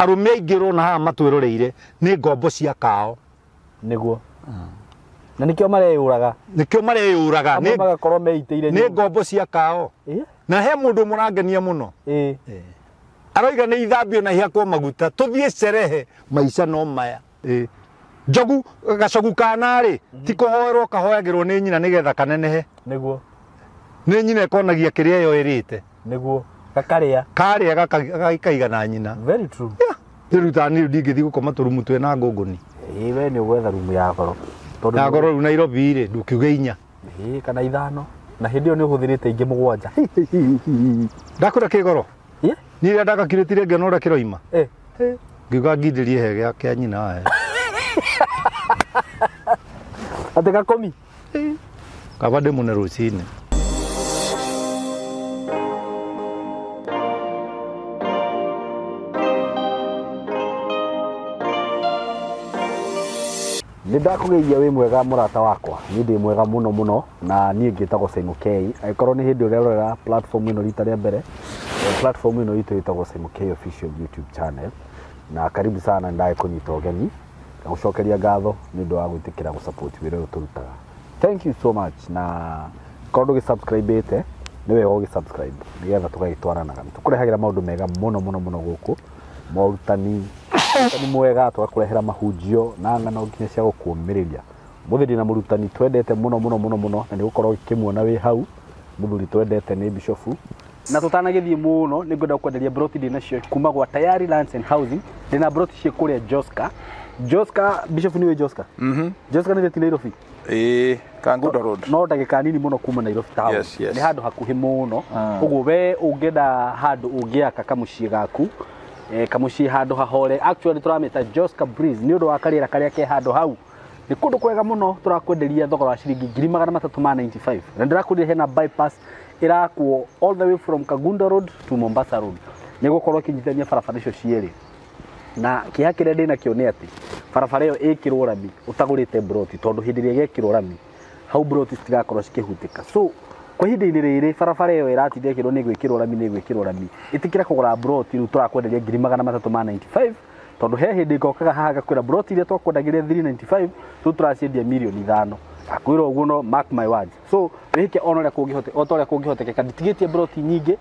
Arũme aingĩ ũrona haha matwĩroreire nĩ ngombo cia kao. Nĩguo. Na nĩkĩo mareyũraga. Nĩkĩo mareyũraga. Amwe magakorwo meitĩire nĩ ngombo cia kao. Na he mũndũ mũrangenia mũno. Aroiga nĩ ithambio na ihakwo maguta tũthiĩ cerehe maica no maya. Njogu gacogu kana rĩ ti kũhoerwo kahoyagĩrwo nĩ nyina nĩgetha kanenehe. Nĩguo. Nĩ nyina ĩkonagia kĩrĩa yo ĩrĩte. Nĩguo. Gakarĩa. Karĩa gakaigana nyina. Very true. Rĩu ta niĩ ndingĩthiĩ gũkoma tũrumu twĩna ngũngũni. Ĩĩ we nĩ ũgwetha rumu ya goro. Tondũ ya goro rĩu Nairobi rĩ ndũkiuge 4. Ĩĩ kana 5. Na hĩndĩ ĩyo nĩ ũhũthĩrĩte ingĩ 7. Ndakwĩra kĩ goro? Niĩ rĩrĩa ndagakirĩtire ngĩona ũrĩa kĩroima. Ngiuga ngindĩrie he kĩa nyina. Atĩ gakomi? Kaba ndĩmũne rũcinĩ. Nĩ ndakũgeithia wĩ mwega mũrata wakwa. Niĩ ndĩ mwega mũno mũno na niĩ ngĩtagwo Simon K. Angĩkorwo nĩ hĩndĩ ũrerorera platform ĩno rita rĩa mbere, platform ĩno itũ ĩtagwo Simon K Official YouTube channel. Na karibu sana ndagĩkũnyita ũgeni. Ngagũcokeria ngatho nĩ ũndũ wa gwĩtĩkĩra gũ-support wĩra ũyũ tũrutaga. Thank you so much. Na korwo ndũgĩ-subscribe-ĩte, nĩ wega ũgĩ-subscribe nĩgetha tũgagĩtwaranaga. Nĩ tũkũrehagĩra maũndũ mega mũno mũno mũno gũkũ. Morutani mwega, tũgakũrehera mahunjio na ng'ano nginya cia gũkũũmĩrĩria. Mũthĩ ndĩna mũrutani twendete mũno mũno mũno mũno na nĩ ũgũkorwo ũkĩmuona wĩ hau. Mũthuri twendete nĩ Bishofu. Na tũtanagĩthiĩ mũno nĩ ngwenda gũkwenderia broti ndĩ nacio kuma gwa Tayari Lands and Housing. Ndĩna broti ciĩ kũrĩa Joska. Joska, Bishofu nĩ wĩ Joska? Joska nĩ ti Nairobi? Ĩĩ, Kangundo Road. No ndagĩka nini mũno kuma Nairobi town. Yes, yes. Nĩ handũ hakuhĩ mũno. Ũguo we ũngĩenda handũ ũngĩaka kamũciĩ gaku, kamũciĩ handũ hahore. Actually tũramĩta Joska Breeze nĩ ũndũ wa karĩera karĩa ke handũ hau. Nĩ kũndũ kwega mũno tũrakwenderia thogora wa ciringi 395,000. Na ndĩrakwĩrire hena bypass ĩrakwo all the way from Kangundo Road to Mombasa Road. Nĩ gũkorwo ĩkĩnyitithania barabara icio cierĩ. Na kĩeha kĩrĩa ndĩnakĩo nĩ atĩ barabara ĩyo ĩkĩrwo rami ũtagũrĩte broti tondũ hĩndĩ ĩrĩa ĩgekĩrwo rami hau broti citigakorwo cikĩhutĩka. So kwa ihinda-inĩ rĩrĩ barabara ĩyo ĩratinda ĩkĩrwo nĩ gwĩkĩrwo rami nĩ gwĩkĩrwo rami. Ĩtĩkĩra kũgũra broti rĩu tũrakwenderia 395,000 tondũ he hĩndĩ ngokaga haha ngakwĩra broti iria twakwendagĩria 395 rĩu tũraciendia mirioni 5. Ngakwĩra ũguo no mark my words. So wĩke ona ũrĩa kũngĩhoteka, o ta ũrĩa kũngĩhotekeka. Nditigĩtie broti nyingĩ,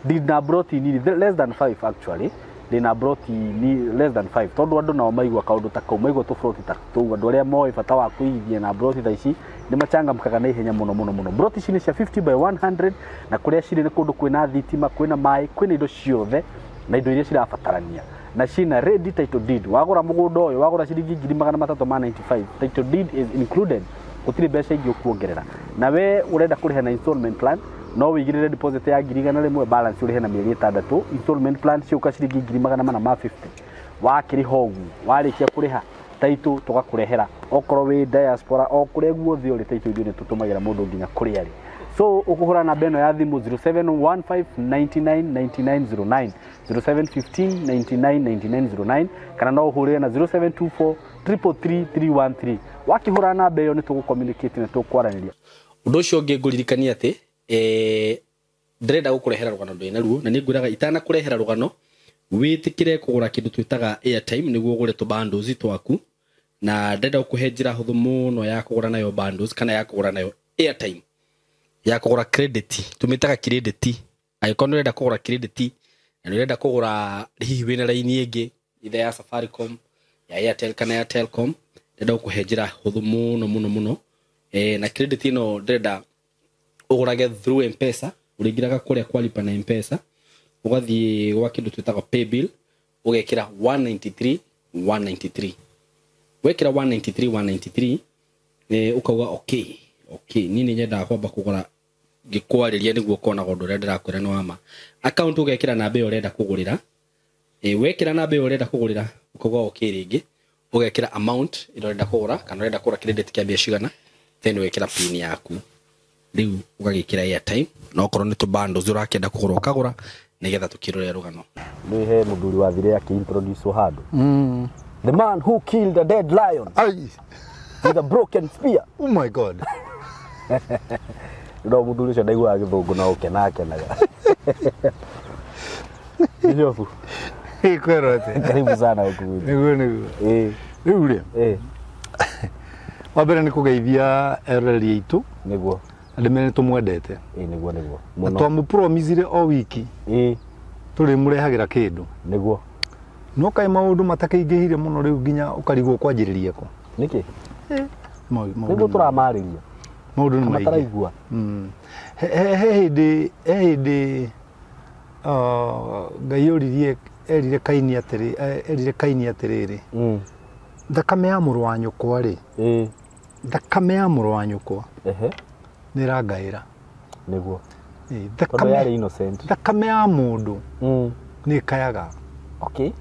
ndina broti nini, less than 5 actually. Ndina broti ni less than 5 tondũ andũ nao maigua kaũndũ ta kau, maigua tũbroti ta tũu, andũ arĩa moĩ bata wa kũigithia na broti tha ici nĩ machangamkaga na ihenya mũno mũno mũno. Broti ici nĩ cia 50 by 100 na kũrĩa cirĩ nĩ kũndũ kwĩna thitima, kwĩna maĩ, kwĩna indo ciothe na indo iria cirabatarania. Na cina ready title deed. Wagũra mũgũnda ũyũ, wagũra ciringi 395,000, title deed is included. Gũtirĩ mbeca ingĩ ũkuongerera. Na we ũrenda kũrĩha na installment plan, no wĩigĩrĩre deposit ya 100,000, balance ũrĩhe na mĩeri 6. Installment plan ciũka ciringi 450. Wakĩrĩha ũguo, warĩkia kũrĩha title tũgakũrehera. Okorwo wĩ diaspora, o kũrĩa guothe ũrĩ title ithuĩ nĩ tũtũmagĩra mũndũ nginya kũrĩa arĩ. So ũkũhũra namba ĩno ya thimũ 0715999909, 0715999909 kana no ũhũrĩre na 0724 333 313. Wakĩhũra namba ĩyo nĩ tũgũ-communicate na tũkwaranĩria. Ũndũ ũcio ũngĩ ngũririkania atĩ ndĩrenda gũkũrehera rũgano ndĩ naruo na nĩ ngwĩraga itanakũrehera rũgano wĩtĩkĩre kũgũra kĩndũ twĩtaga airtime nĩguo ũgũre tũ bundles twaku na ndĩrenda gũkũhe njĩra hũthũ mũno ya kũgũra nayo bundles kana ya kũgũra nayo airtime ya kũgũra credit tũmĩtaga credit. Angĩkorwo nĩ ũrenda kũgũra credit na nĩ ũrenda kũgũra hihi wĩna raini ĩngĩ either ya Safaricom ya Airtel kana ya Telcom, ndĩrenda gũkũhe njĩra hũthũ mũno mũno mũno. Na credit ĩno ndĩrenda ũgũrage through M-Pesa, ũrĩingĩraga kũrĩa kwa lipa na M-Pesa, ũgathiĩ gwa kĩndũ twĩtaga paybill, ũgekĩra 193 193. Wekĩra 193 193, ũkauga okay, okay, niĩ nĩ nyendaga kwamba kũgũra ngĩkwarĩria nĩguo ũkonaga ũndũ ũrĩa ndĩrakwĩra nĩ wa ma. Account ũgekĩra namba ĩyo ũrenda kũgũrĩra. Wekĩra namba ĩyo ũrenda kũgũrĩra, ũkauga okay rĩngĩ, ũgekĩra amount ĩrĩa ũrenda kũgũra kana ũrenda kũgũra credit kĩa mbia cigana, then ũgekĩra pin yaku. Rĩu ũgagĩkĩra airtime na okorwo nĩ tũ bundles ũrakĩenda kũgũra ũkagũra nĩgetha tũkĩrore rũgano. Nĩ he mũthuri wathire akĩ-introduce handũ. The man who killed a dead lion. Ai. With a broken spear. Oh my God. No mũthuri ũcio ndaiguaga gĩthũngũ na ũkena akenaga. Bishofu. Kwĩrwo atĩa? Karibu sana huku. Nĩguo nĩguo. Ĩĩ. Rĩu rĩ, Ĩĩ. wa mbere nĩ kũgeithia eroreri aitũ Nĩguo. na ndĩmere nĩ tũmwendete. Ĩĩ nĩguo nĩguo. Na Mũno. twamũpromisire o wiki Ĩĩ. tũrĩmũrehagĩra kĩndũ. Nĩguo. No kaĩ maũndũ matakĩingĩhire mũno rĩu nginya ũkarigwo kwanjĩrĩria kũ. Nĩkĩ? Maũndũ Nĩguo tũramarĩria. maũndũ nĩ maingĩ. Mataraigua. He hĩndĩ he hĩndĩ Ngai oririe erire Kaini atĩrĩ erire Kaini atĩrĩrĩ, thakame ya mũrũ wa nyũkwa rĩ, Ĩĩ. thakame ya mũrũ wa nyũkwa Ehe. nĩ ĩrangaĩra. Nĩguo. Ĩĩ, Tondũ yarĩ innocent. Thakame ya mũndũ nĩ ĩkayaga. Okay.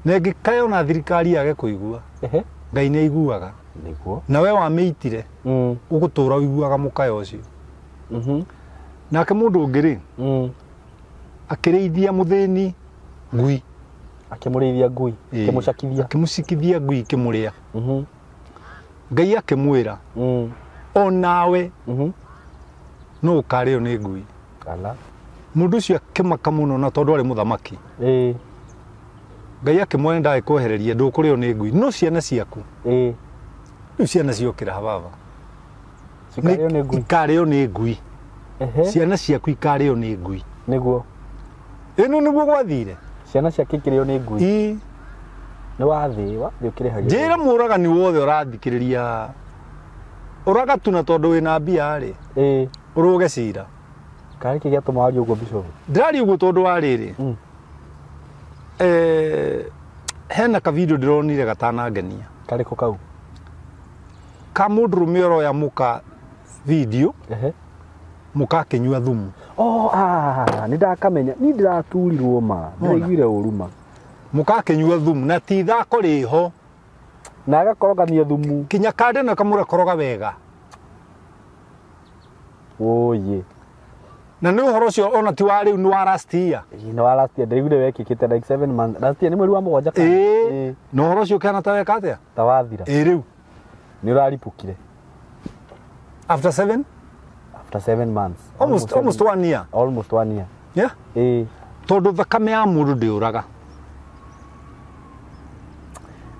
Na ĩngĩkaya ona thirikari yage kũigua, Ehe. Ngai nĩ aiguaga. Nĩguo. Na we wamĩitire, ũgũtũra ũiguaga mũkayo ũcio. Nake mũndũ ũngĩ rĩ, akĩrĩithia mũthĩni ngui. Akĩmũrĩithia ngui. Ĩĩ. Akĩmũcakithia. Akĩmũcikithia ngui ĩkĩmũrĩa. Ngai akĩmwĩra, o nawe no ũkarĩo nĩ ngui. Ala. Mũndũ ũcio akĩmaka mũno na tondũ arĩ mũthamaki. Ĩĩ. Ngai akĩmwĩra ndagĩkwehereria ndũkũrĩo nĩ ngui, no ciana ciaku. Ĩĩ. Rĩu ciana ciokĩra baba. Cikarĩo nĩ ngui. Ikarĩo nĩ ngui. Ehe. Ciana ciaku ikarĩo nĩ ngui. Nĩguo. Ĩno nĩguo gwathire. Ciana ciake ikĩrĩo nĩ ngui. Ĩĩ. Nĩ wathĩ, wathĩ ũkĩrĩhagĩrwo. Njĩra mũragani wothe ũrathikĩrĩria ũraga tu na tondũ wĩna mbia rĩ, Ĩĩ. ũrũge cira. Karĩ kĩ gĩatũma warie ũguo Bishop? Ndĩraria ũguo tondũ wa rĩrĩ, hena ka video ndĩronire gatanangenia. Karĩkũ kau? Ka mũndũrũme ũroya mũka video, Ehe. mũka akĩnyua thumu. Oh, ah, nĩ ndakamenya. Niĩ ndĩraturirwo ma. Ndĩraiguire ũru ma. Mũka akĩnyua thumu na ti ithako rĩho. Na agakorogania thumu. Kinya kande na kamũrakoroga wega. Oye. Na nĩ ũhoro ũcio ona ti wa rĩu nĩ wa last year. Ĩĩ, nĩ wa last year. Ndĩraiguire wekĩkĩte like 7 months. Last year nĩ mweri wa mũgwanja kana? Ĩĩ. Na ũhoro ũcio ũkĩhana ta weka atĩa? Ta wathira. Ĩĩ rĩu. Nĩ ũraripũkire. After 7? After 7 months. Almost 1 year. Almost 1 year. Yeah. Ĩĩ. Tondũ thakame ya mũndũ ndĩũraga.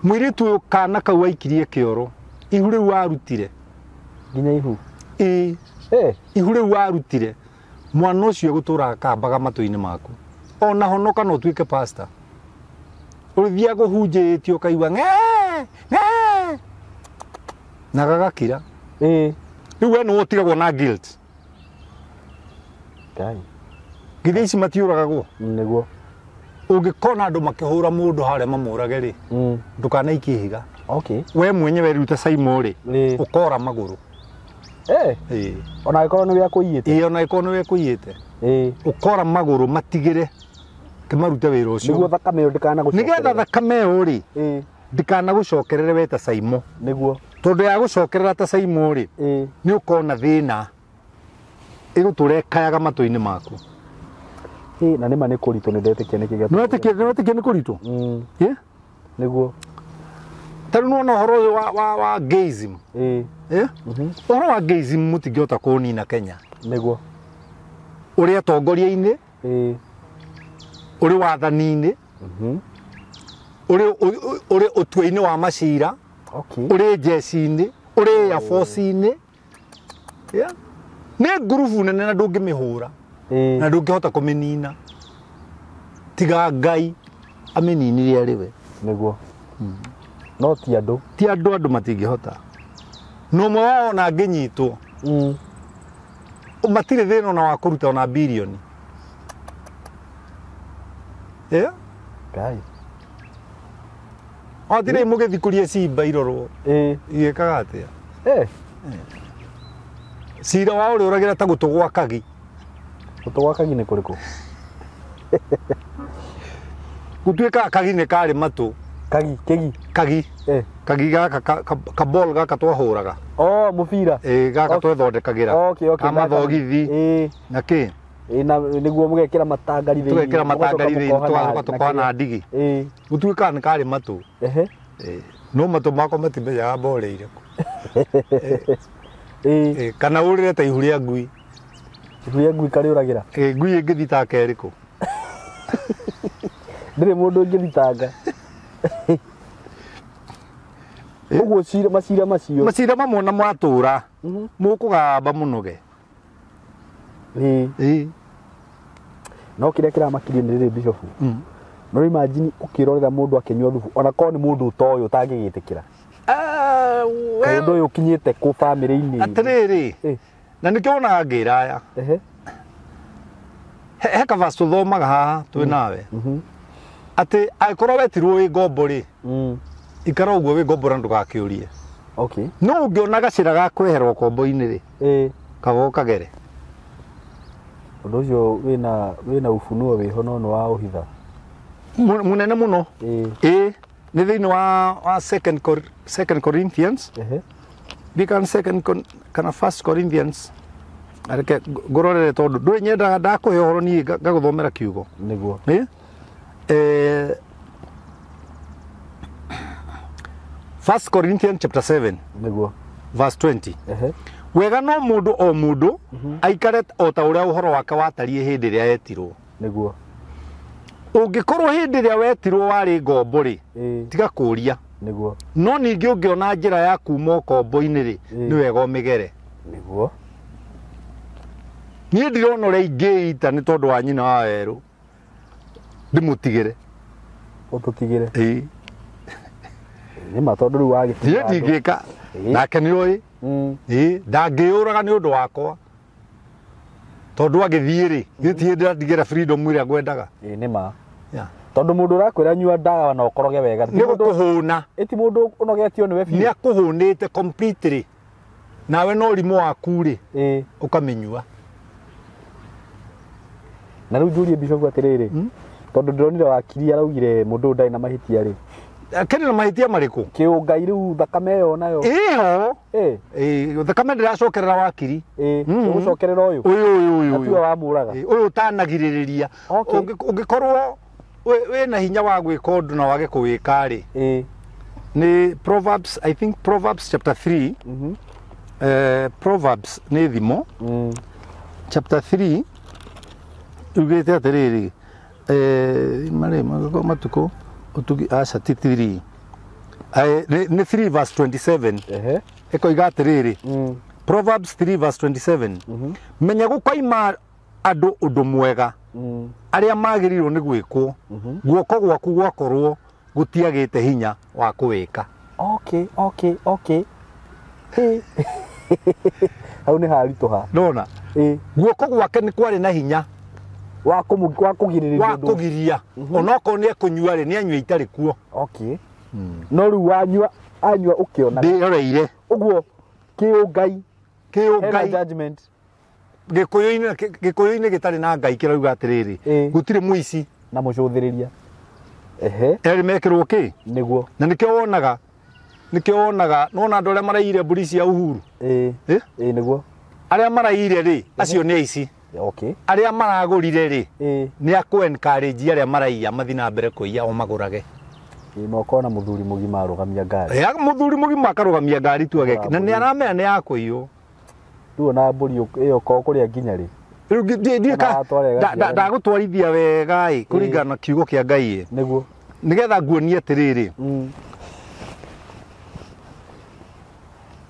Mũirĩtu ũyũ kana kau aikirie kĩoro, ihu rĩu warutire. Nginya ihu. Ĩĩ. Eh. Ihu rĩu warutire, mwana ũcio egũtũra akambaga matũ-inĩ maku. Ona honoka no ũtuĩke pastor. Ũrĩthiaga kũhunjĩtie ũkaigua ng'ee, ng'ee. Na gagakira. Ĩĩ. Rĩu we nĩwe ũtigagwo na guilt. Ngai. Githĩ ici matiũragagwo? Nĩguo. Ũngĩkona andũ makĩhũra mũndũ harĩa mamũrage rĩ, ndũkanaikie ihiga. Okay. We mwenyewe rĩu ta Saimo rĩ, Ĩĩ. ũkora magũrũ. Eh. Ĩĩ. Ona angĩkorwo nĩwe akũiyĩte. Ĩĩ, ona angĩkorwo nĩwe akũiyĩte. Ĩĩ. Ũkora magũrũ matigĩre kĩmarute wĩra ũcio. Nĩguo thakame ĩyo ndĩkanagũcokerere. Nĩgetha thakame ĩyo rĩ, Ĩĩ. ndĩkanagũcokerere we ta Saimo. Nĩguo. Tondũ yagũcokerera ta Saimo rĩ, Ĩĩ. nĩ ũkona thĩna. Ĩgũtũra ĩkayaga matũ-inĩ maku. Ĩĩ, na nĩma nĩ kũritũ nĩ ndetĩkia nĩkĩ gĩatũma. Nĩwetĩkia nĩ kũritũ? Ĩĩ. Nĩguo. Ta rĩu nĩwona ũhoro ũyũ wa gayism. Ĩĩ. Ĩĩ? Ũhoro wa gayism mũtingĩhota kũũnina Kenya. Nĩguo. Ũrĩ atongoria-inĩ, Ĩĩ. ũrĩ wathani-inĩ, ũrĩ ũtua-inĩ wa macira, Okay. ũrĩ njeci-inĩ, ũrĩ Air Force-inĩ. Yeah. Nĩ ngurubu nene na ndũngĩmĩhũra. Ĩĩ. Na ndũngĩhota kũmĩnina. Tiga Ngai amĩninire arĩ we. Nĩguo. No ti andũ. Ti andũ, andũ matingĩhota. No ũmwe wao ona angĩnyitwo, matirĩ thĩna ona wa kũruta ona birioni. Yeah. Ngai. Watirĩ mũgĩthi kũria cimba irorwo. Ĩĩ. Igĩkaga atĩa? Eh. Cira wa ũrĩa ũragĩra ta gũtũ gwa kagi. Gũtũ gwa kagi nĩ kũrĩkũ? Gũtuĩkaga kagi nĩ karĩ matũ. Kagi, kĩgi. Kagi. Eh. Kagi gaka ka ball gaka twahũraga. Oh, mũbira. Ĩĩ, gaka twethondekagĩra. Okay, okay. Ka mathogithi. Ĩĩ. Na kĩ? Ĩĩ, na nĩguo mũgekĩra matangari thĩinĩ. Tũgekĩra matangari thĩinĩ, Mũgacoka tũgacoka tũkoha na ndigi. Ĩĩ. Gũtuĩkaga nĩ karĩ matũ. Ehe. Ĩĩ. No matũ makwa matimenyaga mbore irĩkũ. Ĩĩ. Ĩĩ, kana ũrĩre ta ihu rĩa ngui. Ihu rĩa ngui karĩũragĩra. Ĩĩ, ngui ĩngĩthiĩ ta kerĩ kũ? Ndirĩ mũndũ ũngĩthitanga. Ũguo cira macira macio. Macira mamwe na mwatũra mũkũgamba mũnoge. Ĩĩ. No kĩrĩa kĩramakirie nĩ rĩrĩ Bishop. No imagine ũkĩrorera mũndũ akĩnyua thubu ona korwo nĩ mũndũ ũtoĩ ũtangĩgĩtĩkĩra. Kaĩ ũndũ ũyũ ũkinyĩte kũ bamĩrĩ-inĩ? Atĩrĩrĩ, na nĩkĩo wonaga ngĩra aya. He kavaci tũthomaga haha twĩ nawe. Atĩ angĩkorwo wetirwo wĩ ngombo rĩ, ikara ũguo wĩ ngombo na ndũgakĩũrie. Okay. No ũngĩona gacĩra ga kwehera ũkombo-inĩ rĩ, kaba ũkagere. Ũndũ ũcio wĩna ufunuo wĩho no nĩ wa ũhitha. Mũnene mũno. Ĩĩ. Nĩ thĩinĩ wa Second Corinthians. Ndikan second kana First Corinthians. Areke ngũrorere tondũ ndũrĩ nyendaga ndakũhe ũhoro niĩ ngagũthomera kiugo. Nĩguo. First Corinthians chapter 7. Nĩguo. Verse 20. Wega no mũndũ o mũndũ aikare o ta ũrĩa ũhoro wake watariĩ hĩndĩ ĩrĩa etirwo. Nĩguo. Ũngĩkorwo hĩndĩ ĩrĩa wetirwo warĩ ngombo rĩ, tiga kũũria. Nĩguo. No ningĩ ũngĩona njĩra ya kuma ũkombo-inĩ rĩ, nĩ wega ũmĩgere. Nĩguo. Niĩ ndirona ũrĩa ingĩita nĩ tondũ wa nyina wa werũ. Ndĩmũtigĩre. Ũtũtigĩre. Ĩĩ. Nĩ ma tondũ rĩu wagĩtiga. Niĩ ndingĩka. Nake nĩ oĩ. Ĩĩ, ndangĩyũraga nĩ ũndũ wakwa. Tondũ agĩthiĩ rĩ, gĩtirĩ ndĩratigĩra freedom ĩrĩa ngwendaga. Ĩĩ nĩ ma. Tondũ mũndũ ũrakwĩra nyua ndawa na ũkoroge wega. Nĩ gũkũhũna. Ĩ ti mũndũ ũnogetio nĩwe biũ. Nĩ akũhũnĩte completely. Nawe no ũrimũ waku rĩ, ũkamĩnyua. Na rĩu njũrie Bishop atĩrĩrĩ, tondũ ndĩronire wakiri araugire mũndũ ũyũ ndarĩ na mahĩtia rĩ. Akĩrĩ na mahĩtia marĩkũ? Kĩũngai rĩu thakame ĩyo nayo. Ĩho. Ĩĩ. Thakame ndĩracokerera wakiri. Ĩĩ. Ũgũcokerera ũyũ. Ũyũ. Na tiwe wamũraga. Ũyũ ũtanagirĩrĩria. Ũngĩkorwo wĩna hinya wa gwĩka ũndũ na wage kũwĩka rĩ. Nĩ Proverbs, I think Proverbs chapter 3. Proverbs nĩ thimo. Chapter 3 ugĩte atĩrĩrĩ, marĩ matukũ ũtugi aca ti 3. Nĩ 3 verse 27. Ĩkoiga atĩrĩrĩ, Proverbs 3 verse 27. Menya gũkoima andũ ũndũ mwega arĩa magĩrĩirwo nĩ gwĩkwo, guoko gwaku gwakorwo gũtiagĩte hinya wa kũwĩka. Okay. Hau nĩ haritũha. Ndona? Guoko gwake nĩ kwarĩ na hinya wa kũgirĩrĩria wa kũgiria. Onokorwo nĩ ekũnyua rĩ, nĩ anyue itarĩ kuo. Okay. No rĩu wanyua anyua ũkĩona. Ndĩroreire. Ũguo kĩũngai. Kĩũngai. Judgment. Gĩkũyũ-inĩ gĩtarĩ na Ngai kĩrauga atĩrĩrĩ, gũtirĩ mũici na mũcũthĩrĩria. Erĩ mekĩrwo kĩ? Nĩguo. Na nĩkĩo wonaga, nĩwona andũ arĩa maraiyire mbũri cia Uhuru. Ĩĩ nĩguo. Arĩa maraiyire rĩ, acio nĩ aici. Okay. Arĩa maragũrire rĩ, nĩ akũ encourage arĩa maraiya mathiĩ na mbere kũiya o magũrage. Ĩĩ no ũkona mũthuri mũgima arũgamia ngari. Mũthuri mũgima akarũgamia ngari tu ageke. Na nĩ aramenya nĩ ya kũiywo. Rĩu ona mbũri ĩyo ko kũrĩa nginya rĩ. Rĩu ndagũtwarithia wega ĩ kũringana na kiugo kĩa Ngai ĩ. Nĩguo. Nĩgetha nguonie atĩrĩrĩ.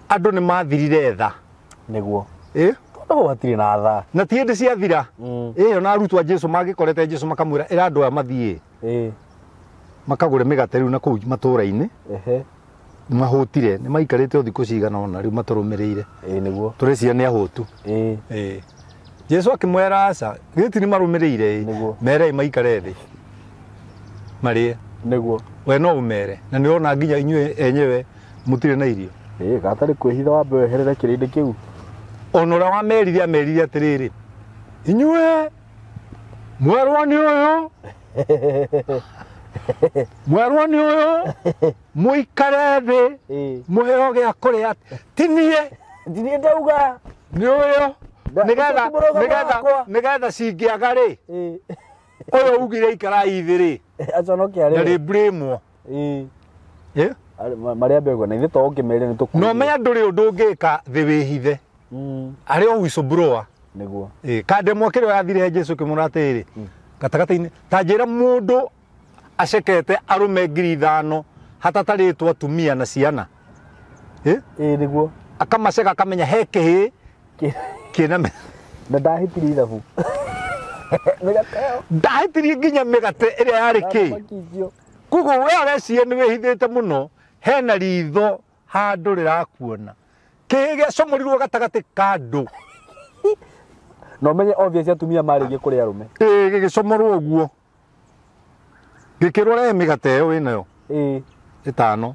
Andũ nĩ mathirire tha. Nĩguo. Ĩ? Tondũ hatirĩ na tha. Na ti hĩndĩ ciathira. Ĩyo na arutwo a Jesũ mangĩkorete Jesũ makamwĩra ĩra andũ aya mathiĩ. Makagũre mĩgate rĩu na kũu matũũra-inĩ. Nĩ mahũtire, nĩ maikarĩte o thikũ cigana ũna rĩu matũrũmĩrĩire. Ĩĩ nĩguo. Tũreciria nĩ ahũtu. Ĩĩ. Jesũ akĩmwĩra aca, gĩti nĩ marũmĩrĩire ĩ. Merei maikare thĩ. Marĩe. Nĩguo. We no ũmere. Na nĩ ũrona nginya inyuĩ enyewe mũtirĩ na irio. Ĩĩ gatarĩ kwĩhitha wambe weherere kĩrĩndĩ kĩu. Ona ũrĩa wamerire amerire atĩrĩrĩ, inyuĩ mwerwo nĩ ũyũ, mwerwo nĩ ũyũ, mũikare thĩ, mũheo gĩa kũrĩa, ti niĩ. Ti niĩ ndauga. Nĩ ũyũ. Nĩgetha cingĩaga rĩ, ũyũ ugire ikarai thĩ rĩ, aconoke arĩwe. Ndarĩ blame. Ĩĩ. Marĩa mbegũ na ithuĩ to ũngĩmerire nĩ tũkũigua. No menya ndũrĩ ũndũ ũngĩka thĩ wĩhithe. Arĩ o whistleblower. Nĩguo. Ĩĩ kandemwa kĩrĩa yathire he Jesũ kĩmwĩra atĩrĩrĩ, gatagatĩ-inĩ ta njĩra mũndũ Acekete arũme 5,000 hatatarĩtwo atumia na ciana. Ĩĩ nĩguo. Akamaceka akamenya he kĩhĩ kĩna na ndahĩtirie ithabu. Mĩgate ĩyo. Ndahĩtirie nginya mĩgate ĩrĩa yarĩ kĩ. Koguo we ũreciria nĩ wĩhithĩte mũno, hena ritho handũ rĩrakuona. Kĩhĩ gĩacomorirwo gatagatĩ ka andũ. Na ũmenye obvious atumia marĩgie kũrĩ arũme. Ĩĩ gĩgĩcomorwo ũguo. Gĩkĩrwo rehe mĩgate ĩyo wĩnayo. Ĩĩ. 5.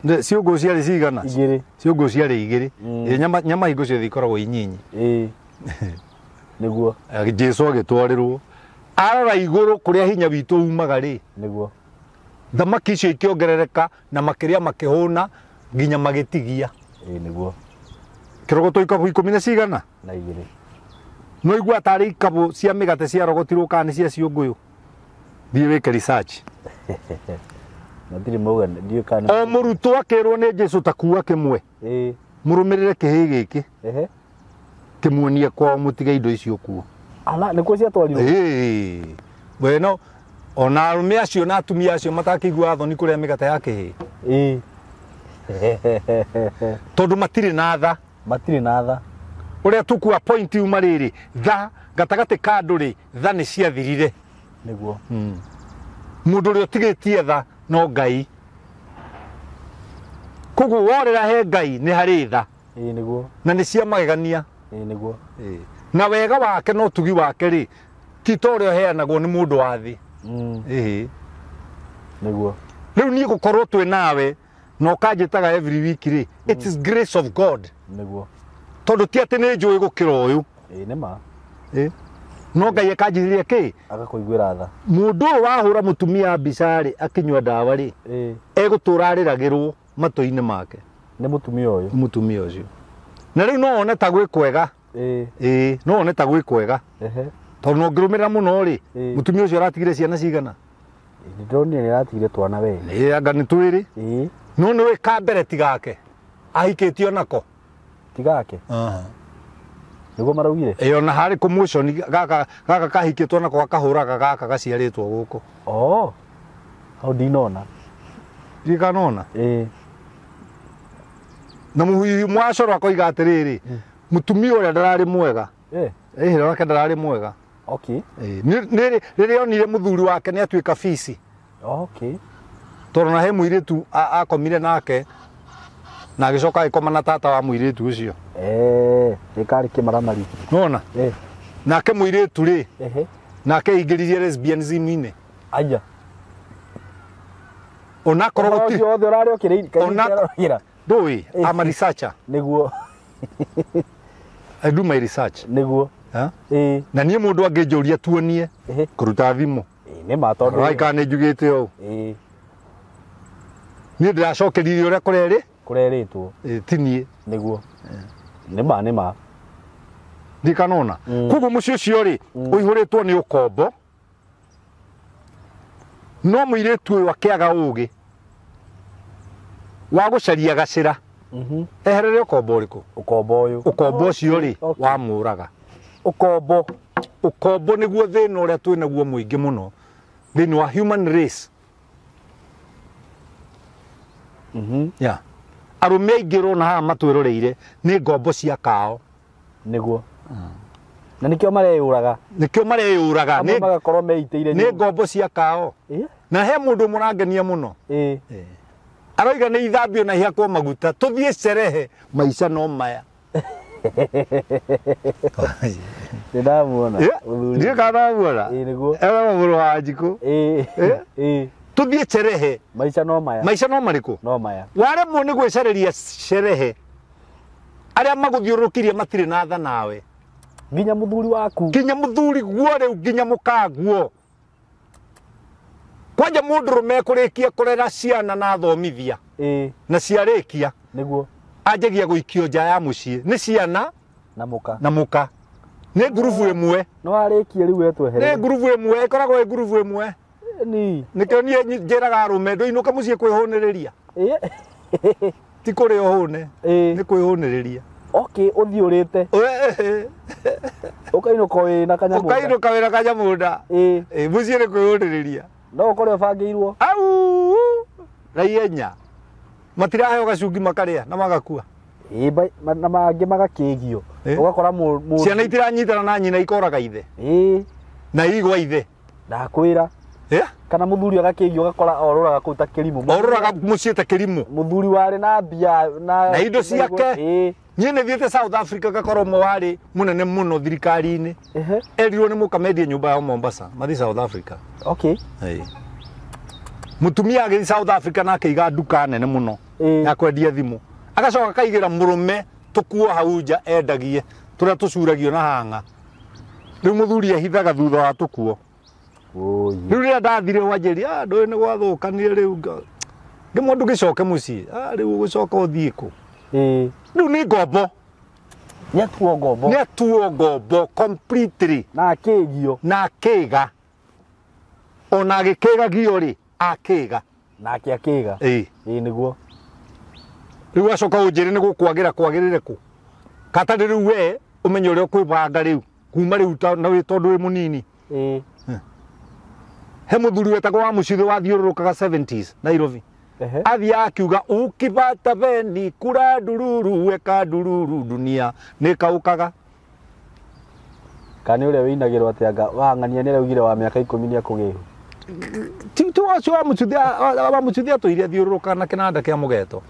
Ciũngũ ciarĩ cigana? 2. Ciũngũ ciarĩ 2. Ĩĩ nyama hingo ciothe ikoragwo inyinyi. Ĩĩ. Nĩguo. Jesu agĩtwarĩrwo. Arora igũrũ kũrĩa hinya witũ umaga rĩ. Nĩguo. Thamaki icio ikĩongerereka na makĩrĩa makĩhũna nginya magĩtigia. Ĩĩ nĩguo. Kĩrogoto ikabu 10 na cigana? Na 2. No igua tarĩ ikabu cia mĩgate ciarogotirwo kana nĩ cia ciũngũyũ. Thiĩ wĩke research. Matirĩ mauga ndiũĩ kana. O mũrutwo akĩrwo nĩ Jesu ta kuua kĩmwe. Ĩĩ. Mũrũmĩrĩre kĩhĩ gĩkĩ. Ehe. Kĩmuonie kwao mũtige indo icio kuo. Ala nĩkuo ciatwarirwo. Ĩĩ. We no ona arũme acio na atumia acio matakĩigua thoni kũrĩa mĩgate ya kĩhĩ. Ĩĩ. Tondũ matirĩ na tha. Matirĩ na tha. Ũrĩa tũkua point uma rĩrĩ, tha gatagatĩ ka andũ rĩ, tha nĩ ciathirire. Nĩguo. Mũndũ ũrĩa ũtigĩtie tha no Ngai. Koguo worĩra he Ngai nĩ harĩ tha. Ĩĩ nĩguo. Na nĩ cia magegania. Ĩĩ nĩguo. Ĩĩ. Na wega wake na ũtugi wake rĩ, ti ta ũrĩa ũheanagwo nĩ mũndũ wa thĩ. Ĩĩ. Nĩguo. Rĩu niĩ gũkorwo twĩ nawe na ũkanjĩtaga every week rĩ, it is grace of God. Nĩguo. Tondũ ti atĩ nĩ njũĩ gũkĩra ũyũ. Ĩĩ nĩ ma. Ĩĩ. No Ngai akanjĩrĩria kĩ? Agakũiguĩra tha. Mũndũ ũyũ wahũra mũtumia mbica rĩ, akĩnyua ndawa rĩ, Ĩĩ. egũtũra arĩragĩrwo matũ-inĩ make. Nĩ mũtumia ũyũ. Mũtumia ũcio. Na rĩu no one ta gwĩ kwega. Ĩĩ. Ĩĩ, no one ta gwĩ kwega. Ehe. Tondũ no ngĩrũmĩrĩra mũno rĩ, mũtumia ũcio aratigire ciana cigana? Nĩ ndĩronire nĩ aratigire twana we. Ĩĩ, anga nĩ twĩrĩ. Ĩĩ. No nĩ wĩ ka mbere tigake. Ahikĩtio nako. Tigake. Nĩguo maraugire? Ĩĩ, ona harĩ commotion gaka gaka kahikĩtwo nako gakahũraga gaka gaciarĩtwo gũkũ. Oh. Hau ndinona. Ndikanona? Ĩĩ. Na mũhihi mwacoro akoiga atĩrĩrĩ, mũtumia ũrĩa ndararĩ mwega. Ĩĩ. Ĩĩ, wake ndararĩ mwega. Okay. Ĩĩ, rĩrĩa onire mũthuri wake nĩ atuĩka fici. Okay. Tondũ na he mũirĩtu akomire nake na agĩcoka agĩkoma na tata wa mũirĩtu ũcio. Ĩĩ, gĩkarĩ kĩmaramari. Nĩwona? Ĩĩ. Nake mũirĩtu rĩ, Ehe. nake aingĩririe lesbianism-inĩ. Aya. Onakorwo gũtirĩ Ũhoro ũcio wothe ũrarĩ ũkĩrĩra. Ndũĩ, I'm a researcher. Nĩguo. I do my research. Nĩguo. Ĩĩ. Na niĩ mũndũ angĩnjũria tuonie kũruta thimũ. Ĩĩ, nĩ ma tondũ. Raika nĩ njugĩte ũũ. Ĩĩ. Niĩ ndĩracokeririe ũrĩa kũrerĩ. Kũrerĩtwo. Ĩĩ, ti niĩ. Nĩguo. Nĩ ma, nĩ ma. Ndikanona. Koguo mũciĩ ũcio rĩ, ũihũrĩtwo nĩ ũkombo. No mũirĩtu ũyũ akĩaga ũgĩ wa gũcaria gacĩra. Eherere ũkombo ũrĩkũ? Ũkombo ũyũ. Ũkombo ũcio rĩ, wamũraga. Ũkombo. Ũkombo nĩguo thĩna ũrĩa twĩ naguo mũingĩ mũno thĩinĩ wa human race. Yeah. Arũme aingĩ ũrona haha matwĩroreire nĩ ngombo cia kao. Nĩguo. Na nĩkĩo mareyũraga. Nĩkĩo mareyũraga. Amwe magakorwo meitĩire Nĩ ngombo cia kao. Na he mũndũ mũrangenia mũno. Ĩĩ. Aroiga nĩ ithambio na ihakwo maguta tũthiĩ cerehe maica no maya. Nĩ ndamuona. Ndiũĩ kana ndamuona. Ĩĩ nĩguo. Ena mũrũ wa Njikũ. Ĩĩ. Ĩĩ. Tũthiĩ cerehe. Maica no maya. Maica no marĩkũ? No maya. Waremwo nĩ gwĩcarĩria cerehe. Arĩa magũthiũrũrũkĩirie matirĩ na tha nawe. Nginya mũthuri waku. Nginya mũthuri guo rĩu nginya mũkaguo. Kwanja mũndũrũme ekũrĩkia kũrera ciana na athomithia. Ĩĩ. Na ciarĩkia. Nĩguo. Anjagia gũikio nja ya mũciĩ. Nĩ ciana na mũka. Na mũka. Nĩ ngurubu ĩmwe. No arĩkie rĩu etweherere. Nĩ ngurubu ĩmwe, ĩkoragwo ĩ ngurubu ĩmwe. Ni. Nĩkĩo niĩ njĩraga arũme ndũinũke mũciĩ kwĩhũnĩrĩria. Ĩĩ. Ti kũrĩa ũhũne. Ĩĩ. Nĩ kwĩhũnĩrĩria. Okay, ũthiĩ ũrĩte. Ũkainũka wĩna kanyamũ. Ũkainũka wĩna kanyamũ nda. Ĩĩ. Ĩĩ, mũciĩ nĩ kwĩhũnĩrĩria. No ũkore ũbangĩirwo. Au! Raiyenya. Matiraheo gacungi makaria na magakua. Ĩĩ na mangĩ magakĩgio. Ũgakora mũndũ ciana itiranyitana na nyina ikoraga ithe. Ĩĩ. Na igwa ithe. Ndakwĩra. Kana muthuri agakĩgio ũgakora orũraga kũu ta kĩrimũ. Orũraga mũciĩ ta kĩrimũ. Muthuri warĩ na mbia na indo ciake. Ĩĩ. Niĩ nĩ thiĩte South Africa ngakora ũmwe warĩ mũnene mũno thirikari-inĩ. Erirwo nĩ mũkamendie nyũmba yao Mombasa, mathiĩ South Africa. Okay. Ĩĩ. Mũtumia agĩthiĩ South Africa na akĩiga nduka nene mũno ya kwendia thimũ. Agacoka akaigĩra mũrũme tũkuo hau nja endagie tũrĩa tũcuragio na hang'a. Rĩu mũthuri ehithaga thutha wa tũkuo. Rĩu rĩrĩa ndathire wanjĩria, ndũĩ nĩ gwathũkanire rĩu ngĩmwo ndũgĩcoke mũciĩ. Rĩu ũgũcoka ũthiĩ kũ? Rĩu nĩ ngombo. Nĩ atuo ngombo. Nĩ atuo ngombo completely. Na akĩgio. Na akĩga. Ona agĩkĩgagio rĩ, akĩga. Nake akĩga. Ĩĩ. Ĩĩ nĩguo. Rĩu acoka ũnjĩre nĩ gũkwagĩra kwagĩrĩre kũ? Katarĩ rĩu we ũmenye ũrĩa ũkwĩbanga rĩu kuma rĩu na wĩ tondũ wĩ mũnini. Ĩĩ. He mũthuri wetagwo wa Mũcithĩ wathiũrũrũkaga 70s Nairobi. Athiaga akiuga ukipata beni kura ndururu weka ndururu dunia nĩkaũkaga. Kana ũrĩa wĩinagĩrwo atĩ anga wang'ania nĩ araugire wa mĩaka 10 nĩ akũgĩa ihu. Ti wacio wa Mũcithĩ atũire athiũrũrũkaga na kĩnanda kĩa mũgeto.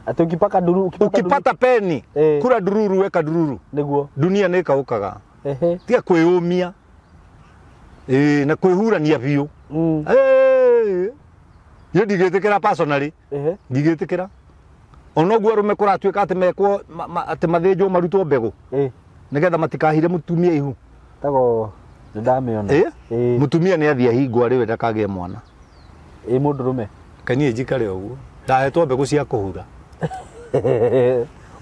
Atĩ ukipaka ndururu ukipata peni kura ndururu weka ndururu nĩguo dunia nĩkaũkaga. Tiga kwĩyũmia. Ĩĩ na kwĩhurania biũ. Niĩ ndigĩtĩkĩra personally. Ndigĩtĩkĩra. Ona ũguo arũme kũratuĩka atĩ mekwo atĩ mathĩnjwo marutwo mbegũ. Nĩgetha matikahire mũtumia ihu. Tago nĩndamĩona. Mũtumia nĩ athiĩ ahingwo arĩ we ndakagĩe mwana. Ĩĩ mũndũrũme. Kaniĩ njikare ũguo. Ndahetwo mbegũ cia kũhura.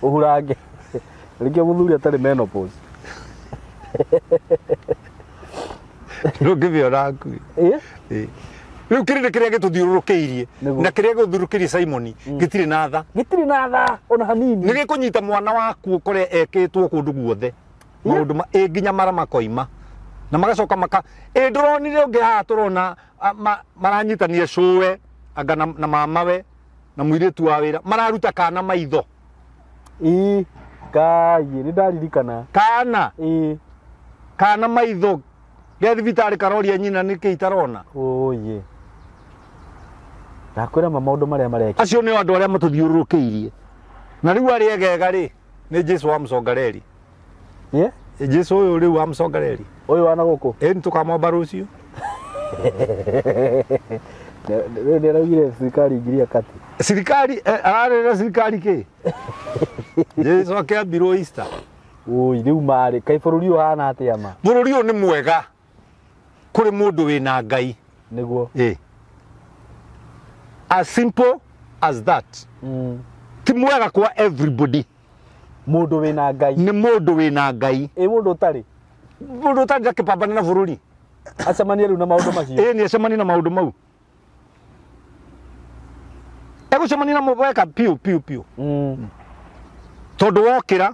Ũhurange. Nĩkĩo mũthuri atarĩ menopause. Ndũngĩmĩona hakuhĩ. Ĩĩ. Rĩu kĩrĩndĩ kĩrĩa gĩtũthiũrũrũkĩirie na kĩrĩa gĩtũthiũrũrũkĩirie Simon gĩtirĩ na tha. Gĩtirĩ na tha ona hanini. Nĩ gĩkũnyita mwana waku ũkore ekĩtwo kũndũ guothe. Maũndũ nginya mara makoima. Na magacoka maka ĩ ndũronire ũngĩ haha tũrona maranyitania cũwe anga na mamawe na mũirĩtu wa wĩra mararuta kana maitho. Ĩĩ Ngai nĩ ndaririkana. Kana. Ĩĩ. Kana maitho ge thibitarĩ karoria nyina nĩkĩ itarona. Oye. Ndakwĩra ma maũndũ marĩa mareka. Acio nĩo andũ arĩa matũthiũrũrũkĩirie. Na rĩu arĩa egega rĩ nĩ Jesu wa Mũcongareri. Ĩĩ? Jesu ũyũ rĩu wa Mũcongareri. Ũyũ wa na gũkũ. Ĩĩ nĩtũkamwamba rũciũ. Rĩu nĩaraugire thirikari ingiria kati. Thirikari ararĩrĩra thirikari kĩ? Jesu akĩambirwo Easter. Oi rĩu marĩ kaĩ bũrũri ũyũ ũhana atĩa ma? Bũrũri ũyũ nĩ mwega kũrĩ mũndũ wĩna Ngai. Nĩguo. Ĩĩ. As simple as that. Ti mwega kwa everybody. Mũndũ wĩna Ngai. Nĩ mũndũ wĩna Ngai. Ĩ mũndũ ũtarĩ? Mũndũ ũtarĩ ndakĩpambana na bũrũri. Acemanie rĩu na maũndũ macio. Ĩĩ nĩ acemanie na maũndũ mau. Egũcemania namo weka piũ piũ piũ. Tondũ wokĩra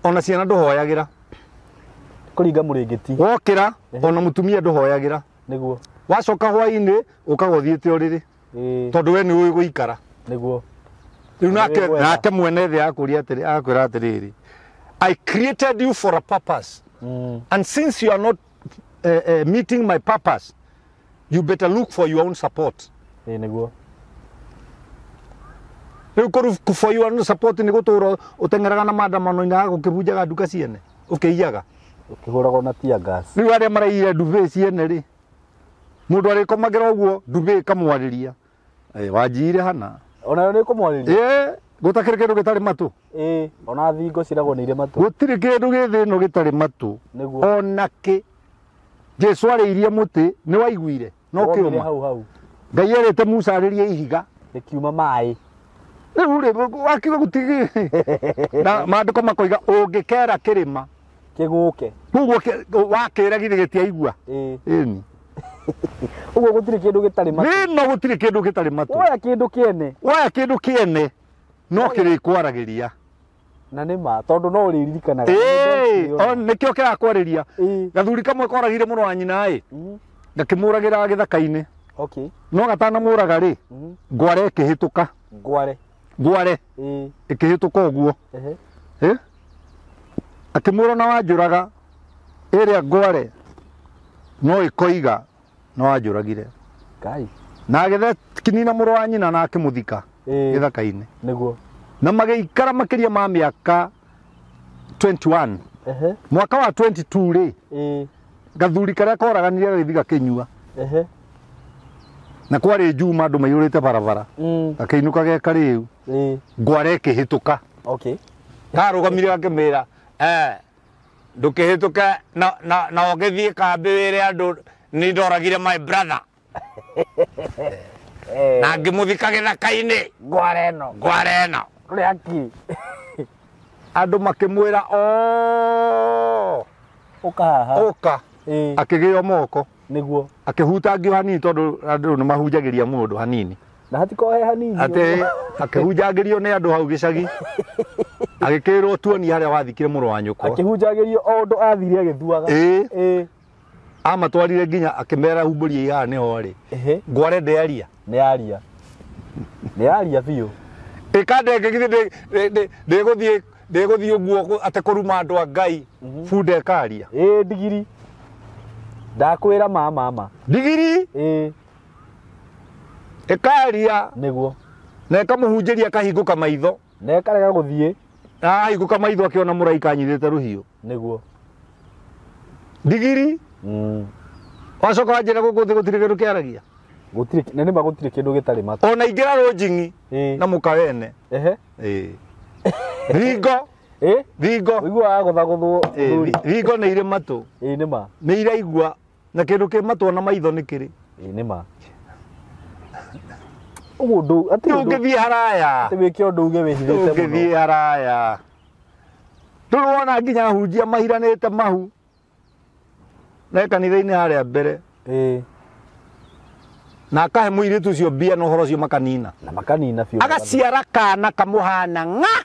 ona ciana ndũhoyagĩra. Kũringa mũrĩngĩti. Wokĩra ona mũtumia ndũhoyagĩra. Nĩguo. Wacoka hwainĩ ũkaga ũthiĩte ũrĩrĩ. Tondũ we nĩ ũĩ gũikara. Nĩguo. Rĩu nake mwene thĩ akũria atĩrĩ akwĩra atĩrĩrĩ I created you for a purpose. And since you are not meeting my purpose, you better look for your own support. Ĩĩ nĩguo. Rĩu kũru for your own support nĩ gũtũra ũteng'eraga na maandamano-inĩ haha ũkĩbunjaga nduka ciene ũkĩiyaga. Ũkĩhũragwo na tear gas. Rĩu arĩa maraiyire ndube ciene rĩ mũndũ arĩkomagĩra ũguo ndube ĩkamwarĩria. Wanjiire hana. Onayo nĩ ĩkũmwarĩria? Ĩĩ gũtakĩrĩ kĩndũ gĩtarĩ matũ. Ĩĩ ona thingo ciragwo nĩ irĩ matũ. Gũtirĩ kĩndũ gĩ thĩ ĩno gĩtarĩ matũ. Nĩguo. Ona kĩ. Jesu arĩirie mũtĩ nĩ waiguire no kĩũma. Hau hau. Ngai erĩte Musa arĩrie ihiga. Rĩkiuma maĩ. Rĩu rĩ wakiuga gũtigĩ. Na maandĩko makoiga ũngĩkera kĩrĩma kĩgũke. Koguo wakĩra githĩ gĩtiaigua. Ĩĩ. Ĩni. Ũguo gũtirĩ kĩndũ gĩtarĩ matũ. Ĩno gũtirĩ kĩndũ gĩtarĩ matũ. Woya kĩndũ kĩene. Woya kĩndũ kĩene no kĩrĩkwaragĩria. Na nĩ ma tondũ no ũrĩririkanaga. Ĩĩ nĩkĩo kĩrakwarĩria. Gathuri kamwe koragire mũrũ wa nyina ĩ. Gakĩmũragĩra gĩthaka-inĩ. Okay. No gatanamũraga rĩ, ngware ĩkĩhĩtũka. Ngware. Ngware. Ĩkĩhĩtũka ũguo. Eh? Akĩmũra na wanjũraga ĩrĩa ngware no ĩkoiga no wanjũragire. Ngai. Na agĩthe kinina mũrũ wa nyina na akĩmũthika gĩthaka-inĩ. Nĩguo. Na magĩikara makĩria ma mĩaka 21. Mwaka wa 22 rĩ, gathuri karĩa koraganire gagĩthiĩ gakĩnyua. Na kwarĩ Juma andũ maiyũrĩte barabara. Gakĩinũka ge karĩu. Ngware ĩkĩhĩtũka. Okay. Karũgamire gakĩmĩra, ndũkĩhĩtũke na ũgĩthiĩ kambĩ wĩre andũ nĩ ndoragire my brother. Na ngĩmũthika gĩthaka-inĩ. Ngware ĩno. Ngware ĩno. Kũrĩ haki. Andũ makĩmwĩra o ũka haha. Ũka. Akĩgĩo moko. Nĩguo. Akĩhutangio hanini tondũ andũ nĩ mahunjagĩria mũndũ hanini. Na hatikohe hanini. Atĩ akĩhunjagĩrio nĩ andũ hau gĩcagi. Agĩkĩrwo tuonie harĩa wathikire mũrũ wa nyũkwa. Akĩhunjagĩrio o ũndũ athire agĩthuaga. Amatwarire nginya akĩmera humbũria haha nĩho rĩ. Ngware ndĩaria. Nĩ aria. Nĩ aria biũ. Ĩkandenge githĩ ndĩgũthiĩ ndĩgũthiĩ ũguo atĩ kũruma andũ a Ngai. Bunda ĩkaria. Ndigiri. Ndakwĩra mama. Ndigiri? Ĩkaria. Nĩguo. Na ĩkamũhunjĩria akahingũka maitho. Na ĩkarega gũthiĩ. Ahingũka maitho akĩona mũraika anyitĩte rũhiũ. Nĩguo. Ndigiri? Wacoka wanjĩra gũkũ thĩ gũtirĩ kĩndũ kĩaragia. Gũtirĩ, na nĩma gũtirĩ kĩndũ gĩtarĩ matũ. Ona ingĩra rũnjing'i na mũkawene. Thingo. Thingo. Ũiguaga gũthagũthwo thuri. Thingo nĩ irĩ matũ. Nĩma. Nĩ iraigua na kĩndũ kĩ matũ ona maitho nĩ kĩrĩ. Nĩma. Ũguo ndũ, atĩ ũndũ. Ndũngĩthiĩ haraya. Atĩ wĩke ũndũ uge wĩhithĩte mũno. Ndũngĩthiĩ haraya. Ndũrĩ wona nginya ahunjia mahiranĩte mahu. Na kanitha-inĩ harĩa mbere. Na akahe mũirĩtu ũcio mbia na ũhoro ũcio makanina. Na makanina biũ. Agaciara kana kamũhana ng'a.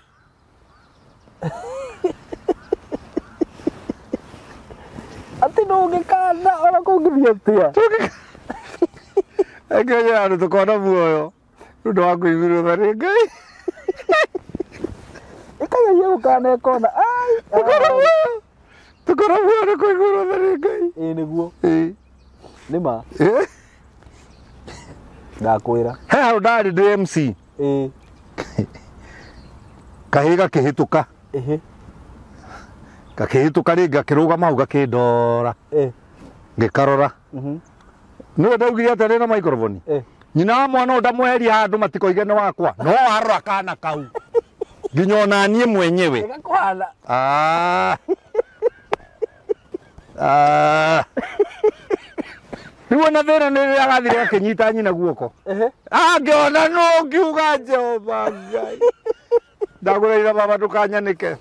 Atĩ ndũngĩkana ona kũngĩthiĩ atĩa. Eke andũ tũkona muoyo nĩ ũndũ wa kũiguĩrwo tha nĩ Ngai. Ĩkageria gũkana ĩkona. Ai. Tũkona muoyo nĩ kũiguĩrwo tha nĩ Ngai. Nĩguo. Nĩma. Ndakwĩra. He hau ndarĩ ndĩ MC. Kahĩĩ gakĩhĩtũka. Gakĩhĩtũka rĩngĩ gakĩrũgama hau gakĩndora. Ngĩkarora. Nĩwe ndaugire atĩ arĩ na microphone. Nyina wa mwana ũyũ ndamweheria handũ matikoige nĩ wakwa. No warora kana kau. Nginya ona niĩ mwenyewe. Gakũhana. Rĩu ona thĩna nĩ rĩrĩa agathire akĩnyita nyina guoko. Angĩona nũ ngiuga Jehova Ngai. Ndagũthaitha baba ndũkanyanĩke.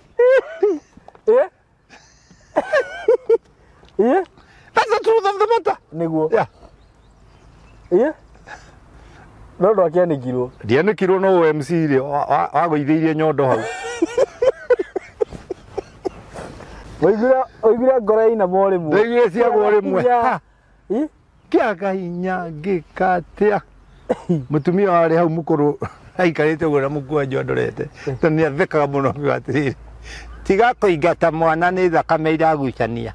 That's the truth of the matter. Nĩguo. Yeah. No ndwakĩanĩkirwo. Ndianĩkirwo no MC rĩ wagũithĩirie nyondo hau. Waiguire ngoro yainama o rĩmwe. Ndaiguire ciagwo rĩmwe. Kĩaga hinya ngĩka atĩa. Mũtumia warĩ hau mũkũrũ aikarĩte ũguo na mũkwanjũ andorete. Tondũ nĩ athekaga mũno akiuga atĩrĩrĩ, tiga kũingata mwana nĩ thakame iragucania.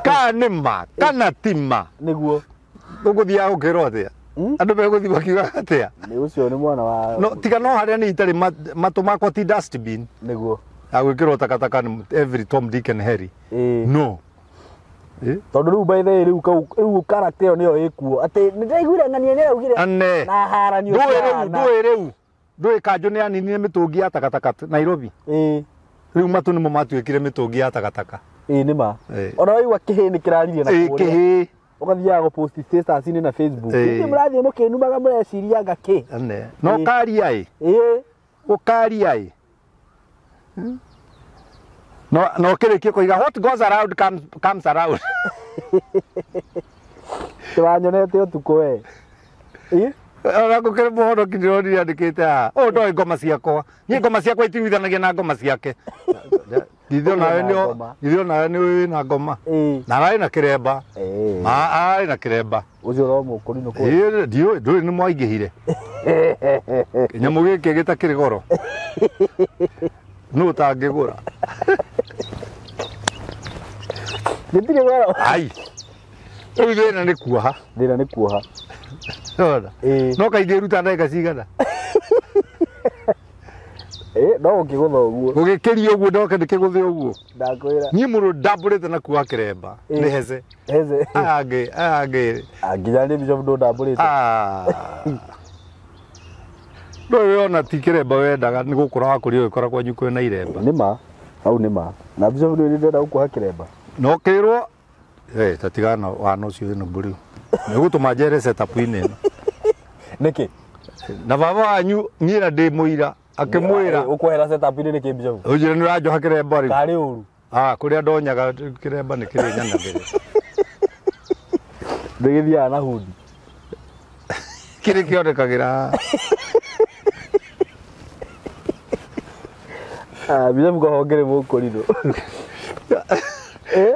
Kana nĩ ma kana ti ma. Nĩguo. Ũgũthiaga gũkĩrwo atĩa? Andũ megũthiĩ makiugaga atĩa? Nĩ ũcio nĩ mwana wa No tiga no harĩa nĩ itarĩ matũ makwa ti dustbin. Nĩguo. Agwĩkĩrwo takataka nĩ every Tom, Dick and Harry. No. Tondũ rĩu by the way rĩu kau rĩu character ĩyo nĩyo ĩkuo. Atĩ nĩ ndaiguire ng'ania nĩ araugire. Ane. Na haranio. Ndũĩ rĩu. Ndũĩ kanjũ nĩ yaninire mĩtũngi ya takataka Nairobi. Rĩu matũ nĩmo matuĩkire mĩtũngi ya takataka. Nĩma. Ona waigua kĩhĩ nĩ kĩraririe na kũrĩa. Kĩhĩ. Ũgathiaga gũ-post status-inĩ na Facebook. Inyuĩ mũrathiĩ mũkĩnumaga mũreciria anga kĩ. Ane. No ũkaria ĩ. Ũkaria ĩ. No no kĩrĩkie kũiga what goes around comes around. Tũranyonete ũtukũ we. Ona gũkĩrĩ mũhonoki ndĩronire andĩkĩte haha. Ũyũ ndoĩ ngoma ciakwa. Niĩ ngoma ciakwa itiguithanagia na ngoma ciake. Githĩ onawe Ũkĩrĩ na nĩ ngoma. githĩ onawe nĩ wĩ na ngoma. Ĩĩ. Na ararĩ na kĩremba. Ĩĩ. Ma ararĩ na kĩremba. Ũcio no mũkũrinũ kũu. Ĩĩ ndiũĩ ndũĩ nĩ mwaingĩhire. Kĩnyamũ gĩkĩ gĩtakĩrĩ goro. Nũ ũtangĩgũra? Gĩtirĩ goro. Ai. Rĩu thĩna nĩ kuoha. Thĩna nĩ kuoha. Nĩwona? Ĩĩ. No kaingĩ ĩruta ndagĩka cigana? Ĩĩ no ũkĩgũtha ũguo. Gũgĩkĩria ũguo ndoke ndĩkĩgũthe ũguo. Ndakwĩra. Niĩ mũndũ ndambũrĩte na kuoha kĩremba. Ĩĩ. Nĩ hece. Hece. Aya angĩ, aya angĩ. Nginya nĩ bishop ndũndambũrĩte. Ah. Ndũĩ ona ti kĩremba wendaga nĩ gũkũra wakũria ũgĩkora kwanyu kwĩna iremba. Nĩ ma. Hau nĩ ma. Na bishop nĩ ndĩrenda gũkuoha kĩremba. No kĩrwo eh tatigana wana ũcio wĩna mbũri. Nĩ ũgũtũma njere setup-inĩ ĩno. Nĩkĩ? Na baba wanyu niĩ na ndĩ mũira akĩmwĩra Ũkuohera setup-inĩ nĩkĩ bishop? ũnjĩre nĩ ũranjoha kĩremba rĩu. Karĩ ũru. Ah, kũrĩa ndonyaga kĩremba nĩ kĩrĩ nyanagĩrĩra. Ndĩgĩthiaga na hundi. Kĩrĩ kĩonekagĩra. Ah, bishop ngohongere mũkũrinũ. Eh?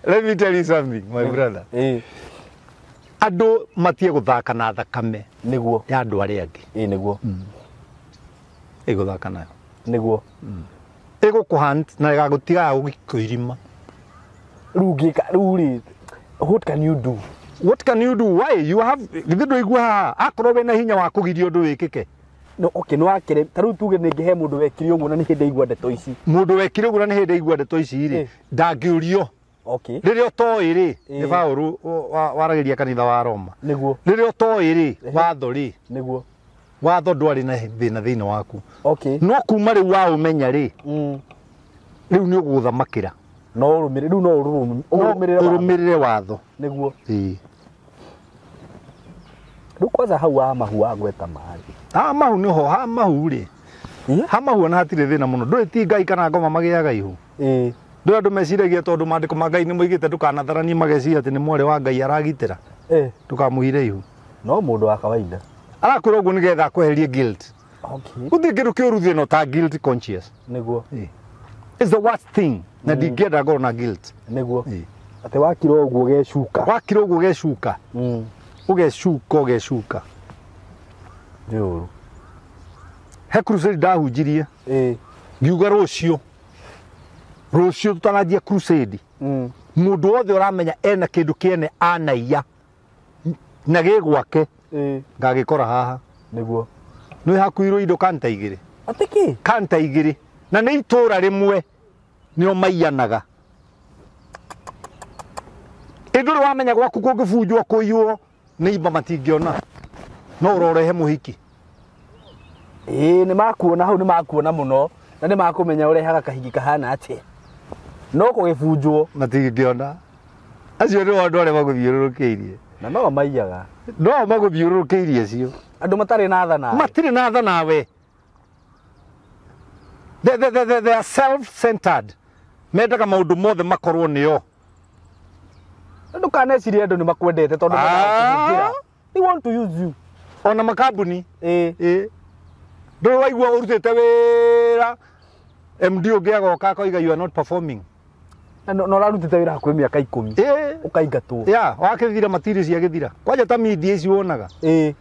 Let me tell you something, my brother. Ĩĩ. Andũ matie gũthaka na thakame Nĩguo. ya andũ arĩa angĩ. Ĩĩ nĩguo. Ĩgũthaka nayo. Nĩguo. Ĩgũkũhunt na ĩgagũtiga gũkũirima. Rĩu ũngĩka rĩu rĩ what can you do? What can you do? Why? You have githĩ ndũigua haha akorwo wĩna hinya wa kũgiria ũndũ wĩkĩke. No okay nĩ wakĩre ta rĩu tuge nĩngĩ he mũndũ wekire ũguo na nĩ hĩndĩ aigua ndeto ici. Mũndũ wekire ũguo na nĩ hĩndĩ aigua ndeto ici rĩ Ĩ. ndangĩũrio. Okay. Rĩrĩa ũtoĩ rĩ nĩ Ĩ. Paũlũ waragĩria kanitha wa Roma. Nĩguo. Rĩrĩa ũtoĩ rĩ watho rĩ Nĩguo. watho ndwarĩ na thĩna thĩinĩ waku. Okay. No kuma rĩu waũmenya rĩ Mm. rĩu nĩ ũgũthamakĩra. No ũrũmĩrĩre rĩu no ũrũmĩrĩre watho. Ũrũmĩrĩre watho. Nĩguo. Ĩĩ. Rĩu kwanza hau wa mahu wa gweta maĩ. Ha mahu nĩho ha mahu rĩ. Ĩ? Ha mahu ona hatirĩ thĩna mũno. Ndũĩ ti Ngai kana ngoma magĩaga ihu. Ĩĩ. Ndũĩ andũ meciragia tondũ maandĩko ma Ngai nĩ moigĩte ndũkanatharanie mageciria atĩ nĩ mwarĩ wa Ngai aragitĩra. Ĩ. Ndũkamũhire ihu. No mũndũ wa kawaida. Arakwĩra ũguo nĩgetha akweherie guilt. Okay. Gũtirĩ kĩndũ kĩũru thĩ ĩno ta guilt conscious. Nĩguo. It's the worst thing. Na ndingĩenda ngorwo na guilt. Nĩguo. Ĩ. Atĩ wakira ũguo ũgecuka. Wakira ũguo ũgecuka. Mm. Ũgecuka ũgecuka. Nĩ ũru. He crusade ndahunjirie. Ĩ. Ngiuga rũciũ. Rũciũ tũtananjia crusade. Mm. Mũndũ wothe ũramenya ena kĩndũ kĩene anaiya na gĩ gwake Ĩ. ngagĩkora haha. Nĩguo. Nĩ hakuirwo indo kanta igĩrĩ. Atĩ kĩ? Kanta igĩrĩ. Na nĩ itũra rĩmwe nĩo maiyanaga. Ĩ ndũrĩ wamenya gwaku kũngĩbunjwo kũiywo nĩ imba matingĩona. No ũrorehe mũhiki. Ĩĩ nĩ makuona hau nĩ makuona mũno na nĩ makũmenya ũrehaga kahiki kahana atĩa. No kũgĩbunjwo Matingĩona. Acio nĩo andũ arĩa magũthiũrũrũkĩirie. na no maiyaga. No magũthiũrũrũkĩirie acio. Andũ matarĩ na tha nawe. Matirĩ na tha nawe. They are self-centered. Mendaga maũndũ mothe makorwo nĩo. Ndũkanecirie andũ nĩ makwendete tondũ mendaga kũhũthĩra. They want to use you. Ona makambuni. Ĩĩ. Ĩĩ. Ndũrĩ waigua ũrutĩte wĩra MD ũngĩ agoka akoiga you are not performing. Na na ũrarutĩte wĩra hakuhĩ mĩaka 10. Ĩĩ. Ũkaingatwo. Ya, wakĩthira material ciagĩthira. Kwanja ta media ici wonaga. Ĩĩ.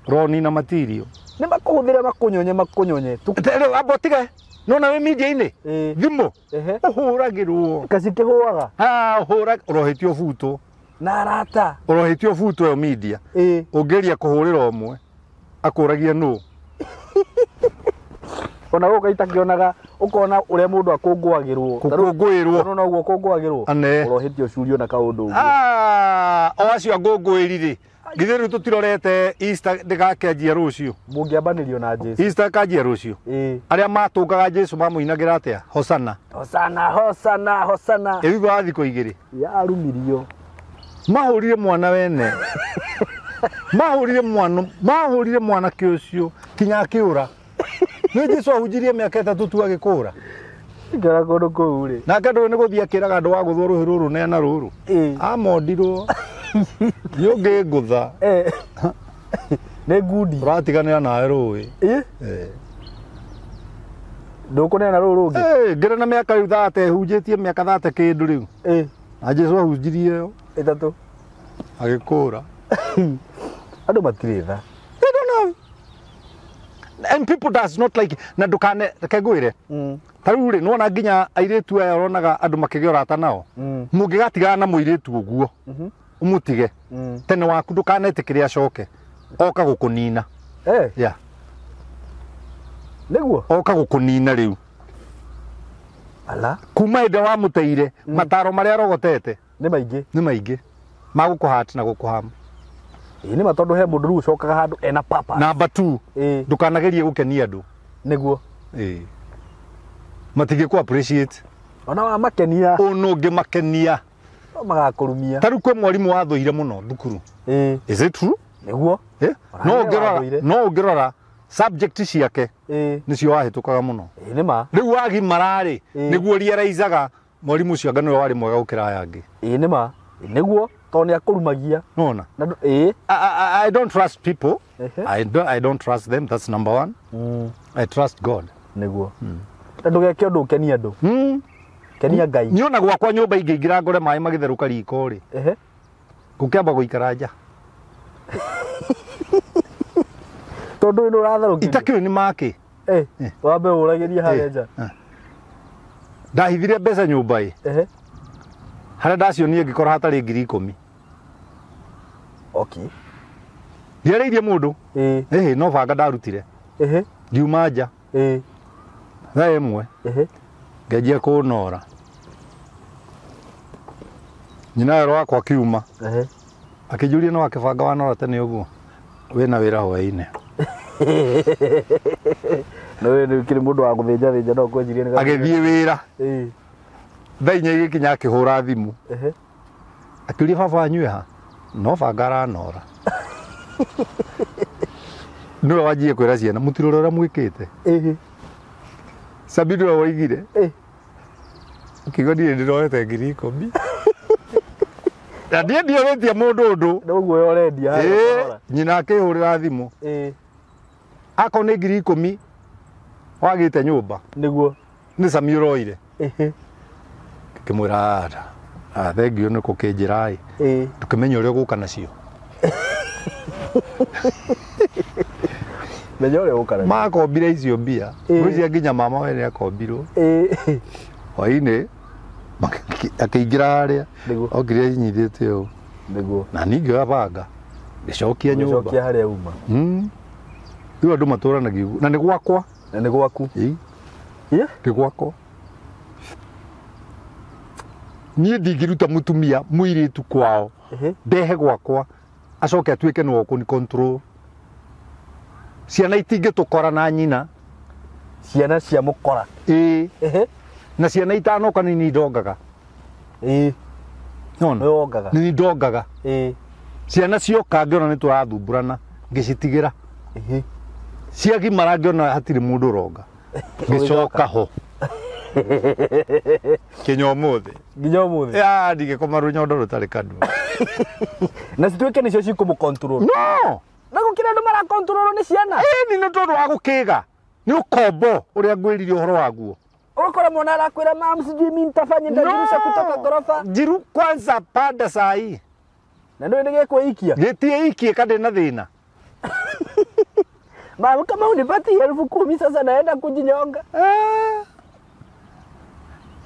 Roni na material. Nĩ makũhũthĩre makũnyonye makũnyonye. Rĩu amba ũtige. Nona wĩ media-inĩ. Ĩĩ. Thimũ. Ehe. Ũhũragĩrwo. Kacikĩhũaga. Ah, ũhũra ũrohĩtio butũ. Na arata. Ũrohĩtio butũ ĩyo media. Ĩĩ. Ũngĩgeria kũhũrĩra ũmwe akũragia nũ. Ona gũka itakĩonaga ũkona ũrĩa mũndũ akũngũagĩrwo. Gũkũngũĩrwo. Ũrona ũguo ũkũngũagĩrwo. Ane. Ũrohĩtio ũcurio na kaũndũ ũguo. Ah, o acio angũngũĩri rĩ. Githĩ rĩu tũtirorete Easter ndĩgakĩanjia rũciũ. Mũngĩambanĩrio na Jesũ. Easter ĩkanjia rũciũ. Ĩĩ. Arĩa matũngaga Jesũ mamũinagĩra atĩa? Hosana. Hosana, hosana, hosana. Ĩ thutha wa thikũ igĩrĩ. Yarumirio. Mahũrire mwana wene. Mahũrire mwana, mahũrire mwanake ũcio kinya akĩũra. Nĩ Jesũ ahunjirie mĩaka 3 tu agĩkũra. Ngera kũndũ kũu rĩ. Nake ndũĩ nĩ gũthiĩ akĩraga andũ wa gũthwo rũhĩ rũrũ neana rũrũ. Ĩĩ. Amondirwo. Nĩ ũngĩngũtha. Eh. Nĩ ngundi. Tũratiganĩra nawe rũĩ. Ĩĩ. Ĩĩ. Ndũkũneana rũu rũngĩ. Ngĩrĩ na mĩaka rĩu 30 hunjĩtie mĩaka 30 kĩndũ rĩu. Na Jesu ahunjirie ĩyo. 3. Agĩkũra. Andũ matirĩ tha. They don't have. And people does not like na ndũkane reke ngwĩre. Ta rĩu rĩ nĩwona nginya airĩtu aya ũronaga andũ makĩgĩa ũrata nao. Mũngĩgatigana na mũirĩtu ũguo. Ũmũtige. Tene waku ndũkanetĩkĩre acoke. Oka gũkũnina. Yeah. Nĩguo? Oka gũkũnina rĩu. Ala. Kuma hĩndĩ wamũteire mataro marĩa arogotete nĩ maingĩ. Nĩ maingĩ. Magũkũhati na gũkũhama. Ĩĩ nĩ ma tondũ he mũndũ rĩu ũcokaga handũ ena papa. Number 2. Ndũkanagerie gũkenia andũ. Nĩguo. Matingĩkũ appreciate. Ona wamakenia. Ũnũ ũngĩmakenia. No magakũrumia. Ta rĩu kwĩ mwarimũ wathũire mũno thukuru. Is it true? Nĩguo. No ũngĩrora subject ciake nĩcio wahĩtũkaga mũno. Nĩ ma. Rĩu wagimara rĩ nĩguo realizaga mwarimũ ũcio anga nĩwe warĩ mwega gũkĩra aya angĩ. Nĩ ma. Nĩguo tondũ nĩ akũrumagia. Nona. I don't trust people. I don't trust them. That's number 1. I trust God. Nĩguo. Na ndũgeke ũndũ ũkenie andũ. Kenia Ngai. Niona gwakwa nyũmba ingĩingĩra ngore maĩ magĩtherũka riko rĩ. Ngũkĩamba gũikara nja. Tondũ nĩ ũratherũkia. Itakĩũĩ nĩ makĩ. Wambe ũragĩrie harĩa nja. Ndahithire mbeca nyũmba ĩ. Harĩa ndacionire ngĩkora hatarĩ 10,000. Okay. Ndiarĩirie mũndũ. No banga ndarutire. Ngiuma nja. Thaa 1. Ngĩanjia kũnora. Nyina werũ wakwa akiuma. Akĩnjũria no akĩbanga wanora tene ũguo. Wĩna wĩra hwaĩ-inĩ. No we nĩ ũkĩrĩ mũndũ wa gũthĩnja thĩnja no kwanjirie nĩ Agĩthiĩ wĩra. Thaa 4 igĩkinya akĩhũra thimũ. Akĩũria baba wanyu ha? No banga aranora. Nĩwe wanjie kwĩra ciana mũtirore ũrĩa mwĩkĩte. Sabini nĩwe woigire. Ũkiuga niĩ ndĩroete 10,000. Na niĩ ndiorĩtie mũndũ ũndũ. Noguo ũrendia harĩa. Nyina akĩhũrĩra thimũ. Akorwo nĩ 10,000 wagĩte nyũmba. Nĩguo. Nĩ Sami ũroire. Ngĩmwĩra thengio nĩ gũkĩnjĩra ĩ. Ndũkĩmenye ũrĩa ũgũka nacio. Menya ũrĩa ũgũka nacio. Makombire icio mbia. Ngwĩciria nginya mama we nĩ akombirwo. Hwaĩ-inĩ akĩingĩra harĩa. Okire nyithĩte ũũ. Nĩguo. Na niĩ ngĩoya banga. Ngĩcokia nyũmba. Ngĩcokia harĩa uma. Rĩu andũ matũranagia ũguo. Na nĩ gwakwa. Na nĩ gwaku. Nĩ gwakwa. Niĩ ndingĩruta mũtumia mũirĩtu kwao. Ndehe gwakwa. Acoke atuĩke nĩwe ũkũni control. Ciana itingĩtũkora na nyina. Ciana cia mũkora. Na ciana itanoka nĩ niĩ ndongaga. Nona. Nĩ wongaga. Nĩ niĩ ndongaga. Ciana cioka ngĩona nĩ tũrathumburana ngĩcitigĩra. Ciagimara ngĩona hatirĩ mũndũ ũronga. Ngĩcoka ho. Kinya ũmũthĩ. Nginya ũmũthĩ. Ya ndingĩkoma rũnyondo rũtarĩ kanua. Na cituĩke nĩcio cikũmũ control. No. Na gũkĩra andũ mara control nĩ ciana. Ĩni nĩ tondũ wa gũkĩga. Nĩ ũkombo ũrĩa ngwĩrire ũhoro waguo. Ũgakora mwana arakwĩra mam sijui mimi nitafanya nitajirusha kutoka ghorofa. Njiru kwanza panda sai. Na ndio nĩgĩkwĩikia. Gĩtiĩikie ka ndĩ na thĩna. Mam kama unipati 10,000 sasa naenda kujinyonga.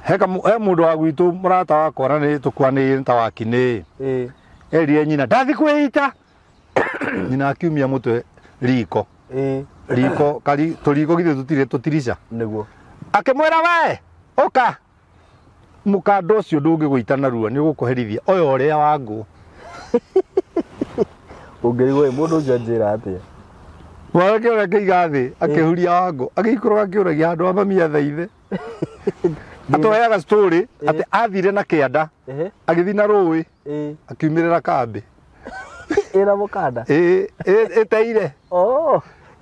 He mũndũ wa gwitũ mũrata wakwa na nĩ tũkwanĩire ta wakinĩ. Erire nyina ndathi kwĩita. Nyina akiumia mũtwe riko. Riko kari tũriko githĩ tũtirĩ tũtirica. Nĩguo. Akĩmwĩra we ũka. Mũkanda ũcio ndũngĩgũita narua nĩ ũgũkũherithia oya ũrĩa wa ngũ. Ũngĩrigwo ĩ mũndũ ũcio anjĩra atĩa? Mwanake ũrĩa akĩiga thĩ akĩhuria wa ngũ agĩikũrũka akĩũragia handũ ha mami athaithe. Atũheaga story atĩ athire na kĩanda agĩthiĩ na rũĩ akiumĩrĩra kambĩ. Ĩna mũkanda? Ĩteire.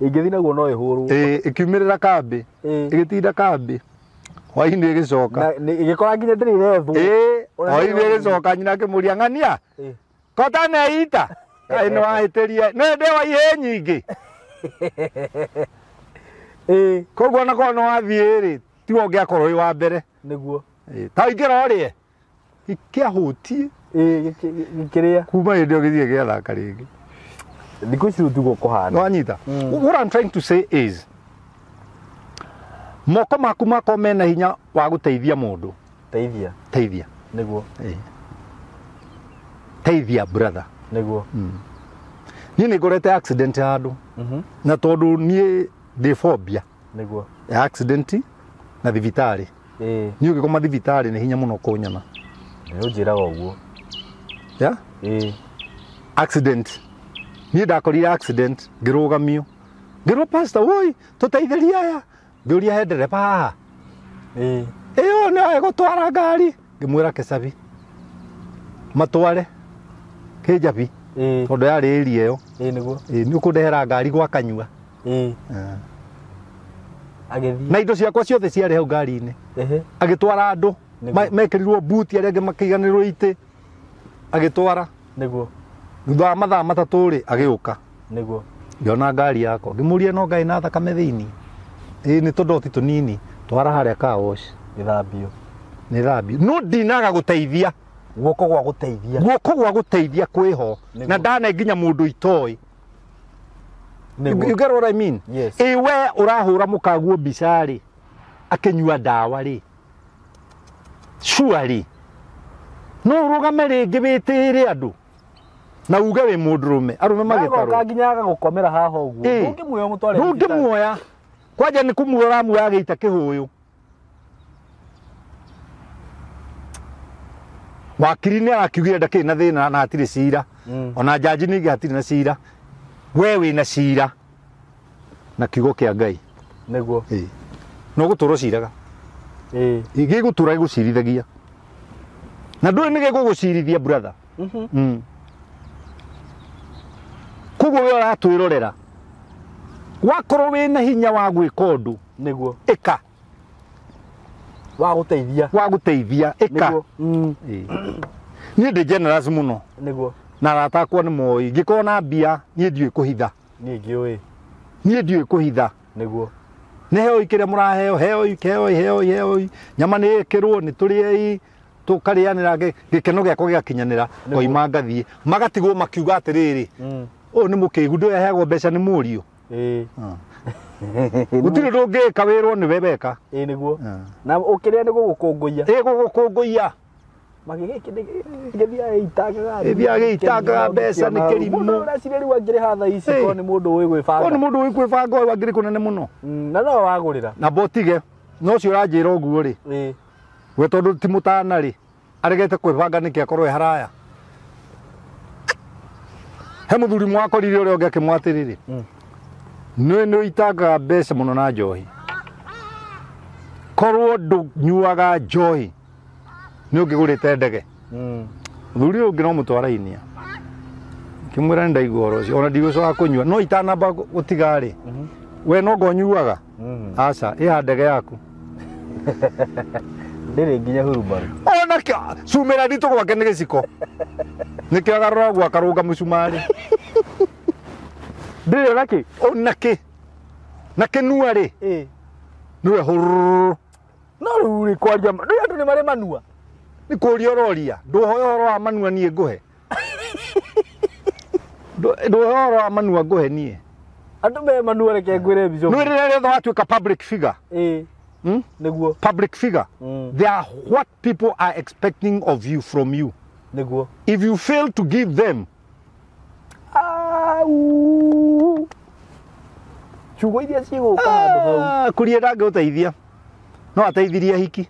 Ĩngĩthiĩ naguo no ĩhũrwo. Ĩkiumĩrĩra kambĩ. Ĩgĩtinda kambĩ. Hwaĩ-inĩ ĩgĩcoka. Ĩgĩkora nginya ndĩrĩ ĩrethwo. Hwaĩ-inĩ ĩgĩcoka nyina akĩmũria ng'ania. Kota neita. Kaĩ nĩ wahĩtĩria. Nĩ ndĩ wa ihĩĩ nyingĩ. Koguo ona korwo nĩ wathiĩ rĩ tiwe ũngĩakorwo wĩ wa mbere. Nĩguo. Ta ingĩra ũrĩe. Gĩkĩahũtie. Gĩkĩrĩa. Kuma hĩndĩ ĩyo gĩthiĩ gĩathaka rĩngĩ. Thikũ ici rĩu tiguo kũhana. Wanyita. What I'm trying to say is moko maku makorwo mena hinya wa gũteithia mũndũ. Teithia. Teithia. Nĩguo. Teithia brother. Nĩguo. Niĩ nĩ ngorete accident handũ. Na tondũ niĩ ndĩ phobia. Nĩguo. Ya accident na thibitarĩ. Niĩ ũngĩkoma thibitarĩ nĩ hinya mũno kũnyona. Nĩ ũnjĩraga ũguo. Yeah? Accident. Niĩ ndakorire accident ngĩrũgamio. Ngĩrwo pastor, woi, tũteithĩrie aya. Ngĩũria he ndereba haha. Ĩyo nĩyo ĩgũtwara ngari. Ngĩmwĩra Kecabi. Matware. Kĩnjabi. Tondũ yarĩ area ĩyo. Nĩguo. Nĩ ũkũndehera ngari gwa kanyua. Agĩthiĩ. Na indo ciakwa ciothe ciarĩ hau ngari-inĩ. Agĩtwara andũ. Mekĩrirwo buti arĩa angĩ makĩiganĩrwo itĩ. Agĩtwara. Nĩguo. Thutha wa mathaa matatũ rĩ agĩũka. Nĩguo. Ngĩona ngari yakwa. Ngĩmũria no ngai na thakame thĩinĩ. Nĩ tũndoti tũnini. Twara harĩa car wash. Gĩthambio. Nĩ thambio. No ndinaga gũteithia. Guoko gwa gũteithia. Guoko gwa gũteithia kwĩho. Na ndane nginya mũndũ itoĩ. You get what I mean? Yes. Ĩ we ũrahũra mũkaguo mbica rĩ akĩnyua ndawa rĩ. Surely. No ũrũgame rĩngĩ wĩtĩĩre andũ. Na uge wĩ mũndũrũme. Arũme magĩtarwo. Agoka nginya agagũkomera haha ũguo. Ndũngĩmuoya mũtware. Ndũngĩmuoya. Kwanja nĩ kũmuoya ũramuoya agĩita kĩhũyũ. Wakiri nĩ arakiugire ndakĩrĩ na thĩna na hatirĩ cira. Ona jaji ningĩ hatirĩ na cira. We wĩna cira. Na kiugo kĩa Ngai. Nĩguo. No gũtũra ũciraga. Gĩgũtũra gĩgũcirithagia. Na ndũĩ nĩ gĩgũgũcirithia brother. Koguo we ũratwĩrorera. Wakorwo wĩna hinya wa gwĩka ũndũ. Nĩguo. Ĩka. Wa gũteithia. Wa gũteithia. Ĩka. Niĩ ndĩ generous mũno. Nĩguo. Na arata akwa nĩ moĩ. Ngĩkorwo na mbia niĩ ndiũĩ kũhitha. Niĩ ngĩũĩ. Niĩ ndiũĩ kũhitha. Nĩguo. Nĩ heoi kĩrĩa mũraheo, heoi, heoi, heoi, heoi. Nyama nĩ ĩkĩrwo, nĩ tũrĩei, tũkarĩanĩra gĩkeno gĩakwa gĩgakinyanĩra, ngoima ngathiĩ. Magatigwo makiuga atĩrĩrĩ, ũyũ nĩ mũkĩgu, ndũyũ aheagwo mbeca nĩ mũriũ. Gũtirĩ ũndũ ũngĩka wĩrwo nĩwe weka. Nĩguo. Na ũkĩrĩa nĩ gũgũkũngũiya. Gũgũkũngũiya. Gĩthiaga gĩitangaga mbeca nĩ kĩrimũ. Mũndũ ũreciria rĩu angĩrĩha thaa ici korwo nĩ mũndũ ũĩ gwĩbanga. Korwo nĩ mũndũ ũĩ gwĩbanga ũyũ angĩrĩ kũnene mũno. Na no wagũrĩra. Na botige. No ũcio ũranjĩra ũguo rĩ. We tondũ ti mũtana rĩ, aregete kwĩbanga nĩkĩ akorwo e haraya. He mũthuri mwakorire ũrĩa ũngĩ akĩmwĩra atĩrĩrĩ, nĩ nĩ ũitangaga mbeca mũno na njohi. Korwo ndũnyuaga njohi nĩ ũngĩgũrĩte ndege. Mũthuri ũyũ ũngĩ no mũtwarainia. Ngĩmwĩra nĩ ndaigua ũhoro ũcio, ona ndigũcoka kũnyua. No itanamba gũtiga rĩ, we no ngo nyuaga? Aca, ĩha ndege yaku. Ndĩrĩ nginya hurubaru. Ona cumĩra nditũ gwake nĩ gĩciko. Nĩkĩo agarũra ũguo akarũnga mũcumarĩ. Ndĩrĩ ona kĩ? Ona kĩ? Na kĩnua rĩ? Nĩwe hũrũrũ. No rĩu rĩ kwaria, rĩu andũ nĩ marĩ manua. Nĩ kũria ũroria. Ndũhoe ũhoro wa manua niĩ ngũhe. Ndũhoe ũhoro wa manua ngũhe niĩ. Andũ me manua reke ngwĩre Bishop. Nĩ rĩrĩa rĩothe watuĩka public figure. Nĩguo. Public figure. They are what people are expecting of you, from you. Nĩguo. If you fail to give them. Au. Ciugo iria cigũka handũ hau. Kũria ndangĩgũteithia. No ateithirie ahiki.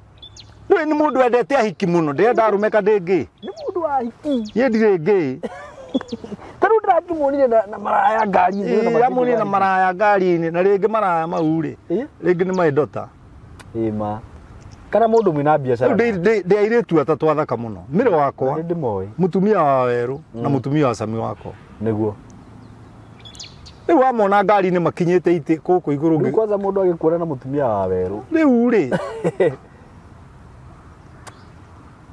Ndũĩ nĩ mũndũ wendete ahiki mũno, ndĩrenda arũme ka ndĩ ngĩ. Nĩ mũndũ wa ahiki. Niĩ ndirĩ ngĩ. Ta rĩu ndĩrakĩmuonire na maraya ngari-inĩ. Amuonire na maraya ngari-inĩ, na rĩngĩ maraya mau rĩ, rĩngĩ nĩ my daughter. Ĩ ma. Kana mũndũ mwĩna biacara. Rĩu ndĩ airĩtu atatũ athaka mũno. Mĩrĩ wakwa, Nĩ ndĩmoĩ. mũtumia wa werũ na mũtumia wa Sami wakwa. Nĩguo. Rĩu wamona ngari-inĩ makinyĩte itĩ gũkũ igũrũ. Rĩu kwanza mũndũ agĩkuona na mũtumia wa werũ. Rĩu rĩ.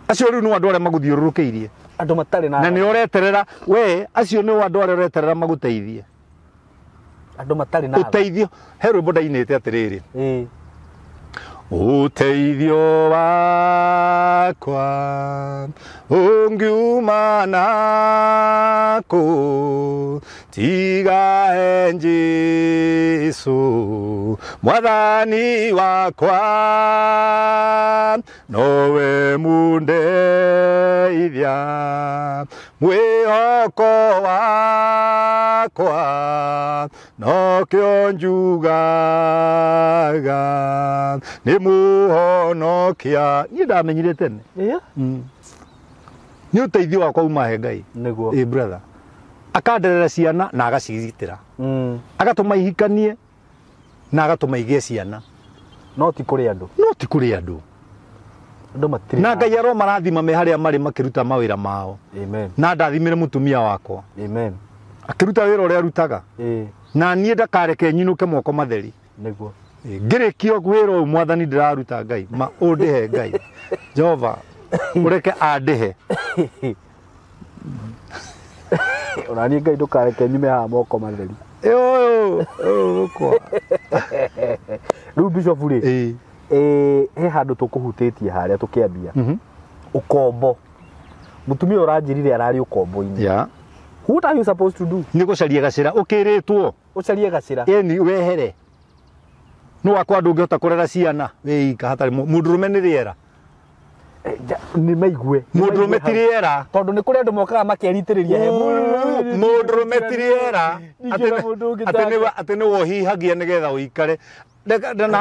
Acio rĩu nĩ andũ arĩa magũthiũrũrũkĩirie. Andũ matarĩ na Na nĩ ũreterera, we acio nĩ andũ arĩa ũreterera magũteithie. Andũ matarĩ na ũteithio. He rwĩmbo ndainĩte atĩrĩrĩ, ũteithio wakwa ũngiuma nakũ tiga he Jesũ mwathani wakwa, nowe mundeithia mwĩhoko wakwa, nokĩo njugaga nĩ mũhonokia. Niĩ ndamenyire tene nĩ ũteithio wakwa uma he Ngai. Nĩguo. Ĩ brother, akanderera ciana na agacigitĩra, agatũma ihikanie na agatũma igĩe ciana. No ti kũrĩ andũ. No ti kũrĩ andũ. Andũ matirĩ na Ngai aro marathima me harĩa marĩ makĩruta mawĩra mao. Amen. Na ndathimire mũtumia wakwa. Amen. Akĩruta wĩra ũrĩa arutaga. Na niĩ ndakareke nyinũke moko matheri. Nĩguo. Ngĩrĩkio wĩra ũyũ mwathani ndĩraruta Ngai, ma ũndĩhe Ngai. Jehova, ũreke andĩhe. Ona niĩ Ngai ndũkareke nyume haha moko matheri. Ũyũ, ũyũ gũkwa. Rĩu Bishop rĩ, he handũ tũkũhutĩtie harĩa tũkĩambia. Ũkombo. Mũtumia ũranjĩrire ararĩ ũkombo-inĩ. Yeah. What are you supposed to do? Nĩ gũcaria gacĩra ũkĩrĩtwo. Ũcarie gacĩra. Ĩni wehere. Nĩ wakwa ndũngĩhota kũrera ciana wĩika hatarĩ mũndũrũme nĩ rĩera. Nĩ maigue. Mũndũrũme ti rĩera. Tondũ nĩ kũrĩ andũ mokaga makeritĩrĩria he mũndũrũme ti rĩera. Atĩ nĩ wohihagia nĩgetha ũikare.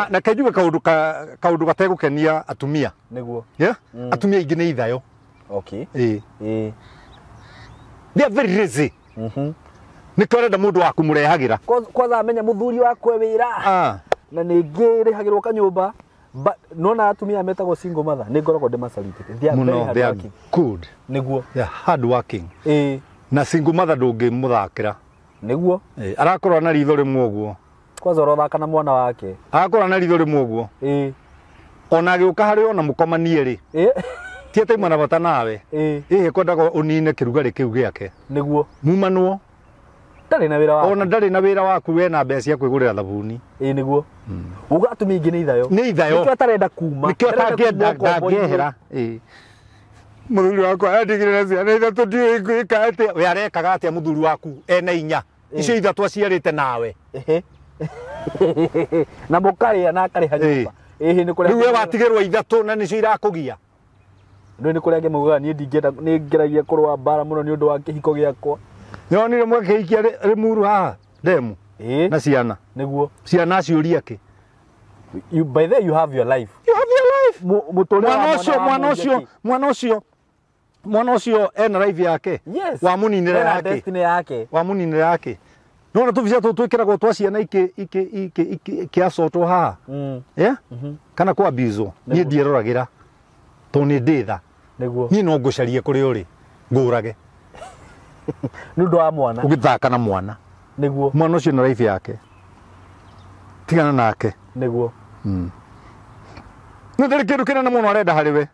Na kenjuge kaũndũ gategũkenia atumia. Nĩguo. Yeah? Atumia aingĩ nĩ ithayo. Okay. They are very lazy. Nĩkĩo arenda mũndũ wa kũmũrehagĩra. Kwanza amenya mũthuri wakwe wĩra. Na ningĩ rĩhagĩrwo kanyũmba. Nona atumia metagwo single mother nĩ ngoragwo ndĩmacaritĩte. They are very hard they are working. Good. Nĩguo. They are hard working. Na single mother ndũngĩmũthakĩra. Nĩguo. Arakorwo na ritho rĩmwe ũguo. Kwanza ũrothaka na mwana wake. Arakorwo na ritho rĩmwe ũguo. Ona agĩũka harĩ ona mũkomanie rĩ. Ti atĩ auma na bata nawe. Ĩhĩ kwendaga ũnine kĩrugarĩ kĩu gĩake. Nĩguo. Mumanwo. Ndarĩ na wĩra waku. Ona ndarĩ na wĩra waku we na mbeca cia kwĩgũrĩra thabuni. Nĩguo. Uga atumia aingĩ nĩ ithayo. Nĩ ithayo. Nĩkĩo atarenda kuma. Nĩkĩo atangĩenda ndangĩehera. Mũthuri wakwa andigire na ciana ithatũ ndiũĩ ngwĩka atĩa. We arekaga atĩa mũthuri waku ena inya? Icio ithatũ aciarĩte nawe. Na mũkarĩa na akarĩha nyũmba. Nĩ kũrĩa. Rĩu we watigĩrwo ithatũ na nĩcio irakũgia. Rĩu nĩ kũrĩa angĩ maugaga niĩ ndingĩenda nĩ ngeragia kũrũa mbara mũno nĩ ũndũ wa kĩhiko gĩakwa. Nĩwonire mwakĩhikia Rĩmuru haha ndemu na ciana. Nĩguo. Ciana ciũria kĩ? You, by the you have your life. You have your life. Mwana ũcio ena life yake. Yes. Wamuninĩra yake. Destiny yake. Wamuninĩra yake. Nona tũbica tũtũ twĩkĩragwo twa ciana ikĩacotwo haha. Yeah? Kana kwa abuse. Niĩ ndieroragĩra. Tondũ nĩ ndĩ tha. Nĩguo. Niĩ no ngũcarie kũrĩa ũrĩ ngũrage. Nĩ ũndũ wa mwana. Ũgĩthaka na mwana. Nĩguo. Mwana ũcio na life yake. Tigana nake. Nĩguo. Nĩ ndarĩ kĩndũ kĩnene mũno arenda harĩ we.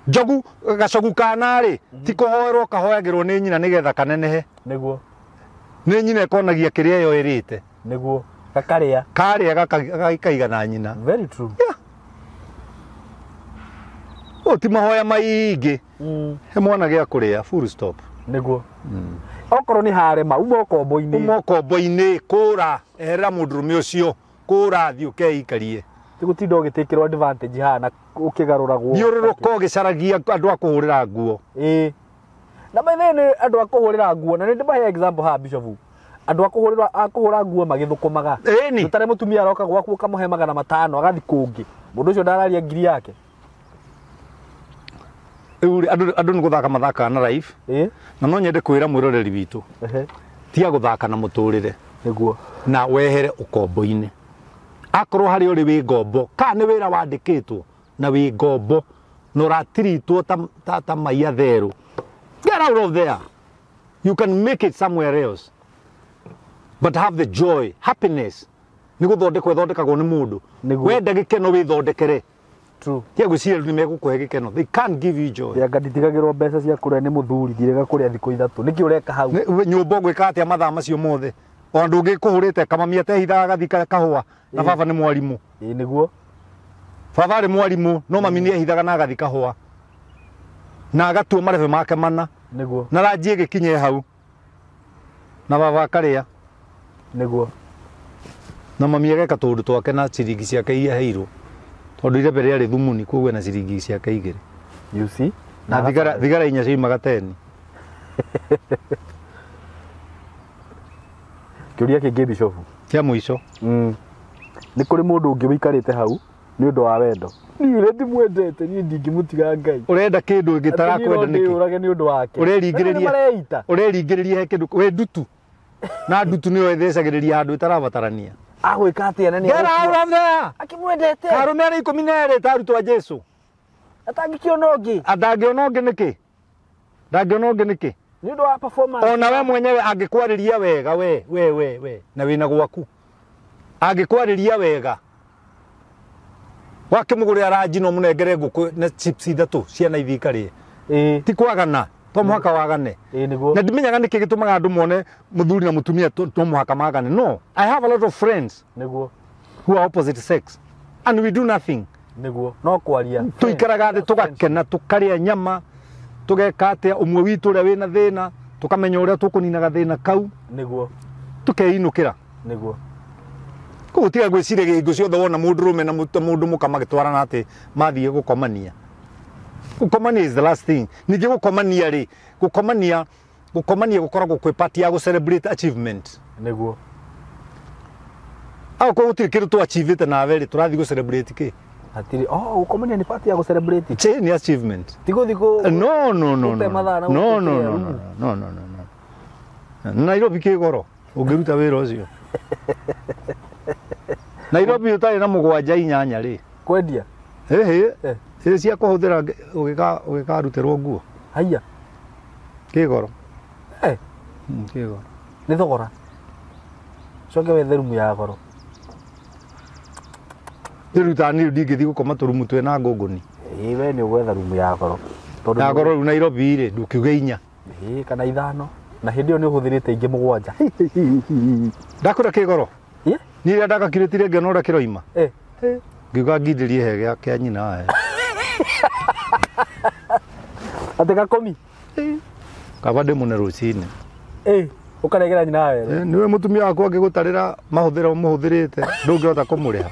Njogu gacogu kana rĩ ti kũhoerwo kahoyagĩrwo nĩ nyina nĩgetha kanenehe. Nĩguo. Nĩ nyina ĩkonagia kĩrĩa ĩyo ĩrĩte. Nĩguo. Gakarĩa. Karĩa gakaigana na nyina. Very true. Yeah. Ti mahoya maingĩ. He mwana gĩa kũrĩa full stop. Nĩguo. Okorwo nĩ harema uma ũkombo-inĩ. Uma ũkombo-inĩ kũra eherera mũndũrũme ũcio kũra thiĩ ũkeikarie. Ti gũtinda ũgĩtĩkĩrwo advantage haha na ũkĩgarũragwo. Thiũrũrũka ũgĩcaragia andũ a kũhũrĩra nguo. Na by the way nĩ andũ a kũhũrĩra nguo na nĩ ndĩmahe example haha Bishop. Andũ a kũhũra nguo magĩthũkũmaga. Ũtarĩ mũtumia aroka gwaku ũkamũhe 500 agathiĩ kũngĩ. Mũndũ ũcio ndararia ngiri yake. Rĩu andũ nĩ gũthaka mathakaga na life. Na no nyende kwĩra mwĩroreri witũ. Tiga gũthaka na mũtũrĩre. Nĩguo. Na wehere ũkombo-inĩ. Akorwo harĩa ũrĩ wĩ ngombo, kana nĩ wĩra wandĩkĩtwo na wĩ ngombo na ũratiritwo ta mai atherũ. Get out of there. You can make it somewhere else. But have the joy, happiness. Nĩ gũthondekwo ĩthondekagwo nĩ mũndũ. Wenda gĩkeno wĩthondekere. True. Tiga gwĩciria nĩ megũkũhe gĩkeno. They can't give you joy. Anga nditigagĩrwo mbeca cia kũrĩa nĩ mũthuri, ndirega kũrĩa thikũ ithatũ. Nĩkĩ ũreka hau? Nyũmba ũgwĩka atĩa mathaa macio mothe? Ona ndũngĩkũhũrĩte kamami atehithaga gathika kahũa na baba nĩ mwarimũ. Ĩĩ nĩguo. Baba arĩ mwarimũ no mami nĩ ehithaga na agathi kahũa. Na agatua marebe make mana. Nĩguo. Na ranji ĩgĩkinye hau. Na baba akarĩa. Nĩguo. Na mami ageka tũũndũ twake na ciringi ciake iria aheirwo. Tondũ irebe rĩarĩ thumuni koguo ena ciringi ciake igĩrĩ. You see? Na thigara inya ciumaga 10. Kĩũria kĩngĩ Bishop. Kĩa mũico. Nĩ kũrĩ mũndũ ũngĩ ũikarĩte hau nĩ ũndũ wa wendo. Niĩ ũrĩa ndimwendete niĩ ndingĩmũtiga Ngai. Ũrenda kĩndũ gĩtarakwenda nĩkĩ? Ũrage nĩ ũndũ wake. Ũreringĩrĩria. Ũreringĩrĩria he kĩndũ wĩ ndutu. Na ndutu nĩyo ĩthecagĩrĩria handũ ĩtarabatarania. Agwĩka atĩa na nĩ Get out of there. Akĩmwendete. Arũme arĩa 12 ta arutwo a Jesu. Atangĩkĩona ũngĩ. Ndangĩona ũngĩ nĩkĩ? Ndangĩona ũngĩ nĩkĩ? Nĩ ũndũ wa performance. Ona we mwenyewe angĩkwarĩria wega we we we we na wĩna gwaku. Angĩkwarĩria wega. Wakĩmũgũrĩra ranji no mũnengere ngũkũ na chips ithatũ ciana ithiĩ ikarĩe. Ĩĩ. Ti kwagana, to mũhaka wagane. Ĩĩ nĩguo. Na ndimenyaga nĩkĩ gĩtũmaga andũ mone mũthuri na mũtumia to mũhaka magane. No, I have a lot of friends. Nĩguo. Who are opposite sex and we do nothing. Nĩguo. No kwaria. Tũikaraga thĩ tũgakena tũkarĩa nyama tũgeka atĩa ũmwe witũ ũrĩa wĩna thĩna tũkamenya ũrĩa tũkũnina gathĩna kau. Nĩguo. Tũkeinũkĩra. Nĩguo. Koguo tiga gwĩciria hingo ciothe wona mũndũrũme na mũndũ mũka magĩtwarana atĩ mathiĩ gũkomania. Gũkomania is the last thing. Ningĩ gũkomania rĩ, gũkomania gũkoragwo kwĩ part ya gũ celebrate achievement. Nĩguo. Akorwo gũtirĩ kĩndũ tũ achievete nawe rĩ, tũrathiĩ gũ celebrate kĩ? Hatirĩ. Oh, gũkomania nĩ part ya gũ celebrate. Che ni achievement. Ti gũthiĩ kũ No no no. Gũte mathaa na No no gũthiĩ no rumu. no no no no. Nairobi kĩ goro ũngĩruta wĩra ũcio. Nairobi ũtarĩ na mũgwanja inyanya rĩ. Kwendia. Ĩhĩ. Ĩ cia kũhũthĩra ũgĩkarutĩrwo nguo. Haiya. Kĩ goro. Eh. Kĩ goro. Nĩ thogora. Coke wethe rumu ya goro. Rĩu ta niĩ ndingĩthiĩ gũkoma tũrumu twĩna ngũngũni. Ĩĩ we nĩ ũgwetha rumu ya goro. Tondũ ya goro rĩu Nairobi rĩ ndũkiuge inya. Ĩĩ kana ithano. Na hĩndĩ ĩyo nĩ ũhũthĩrĩte ingĩ mũgwanja. Ndakwĩra kĩ goro. Ĩĩ. Niĩ rĩrĩa ndagakirĩtire ngĩona ũrĩa kĩroima. Eh. Ngiuga ngindĩrie he kĩa nyina he. Atĩ gakomi. Kaba ndĩmũne rũcinĩ. Ĩĩ. Ũkaregera nyina werũ. Nĩwe mũtumia wakwa angĩgũtarĩra mahũthĩro mũhũthĩrĩte ndũngĩhota kũmũrĩha.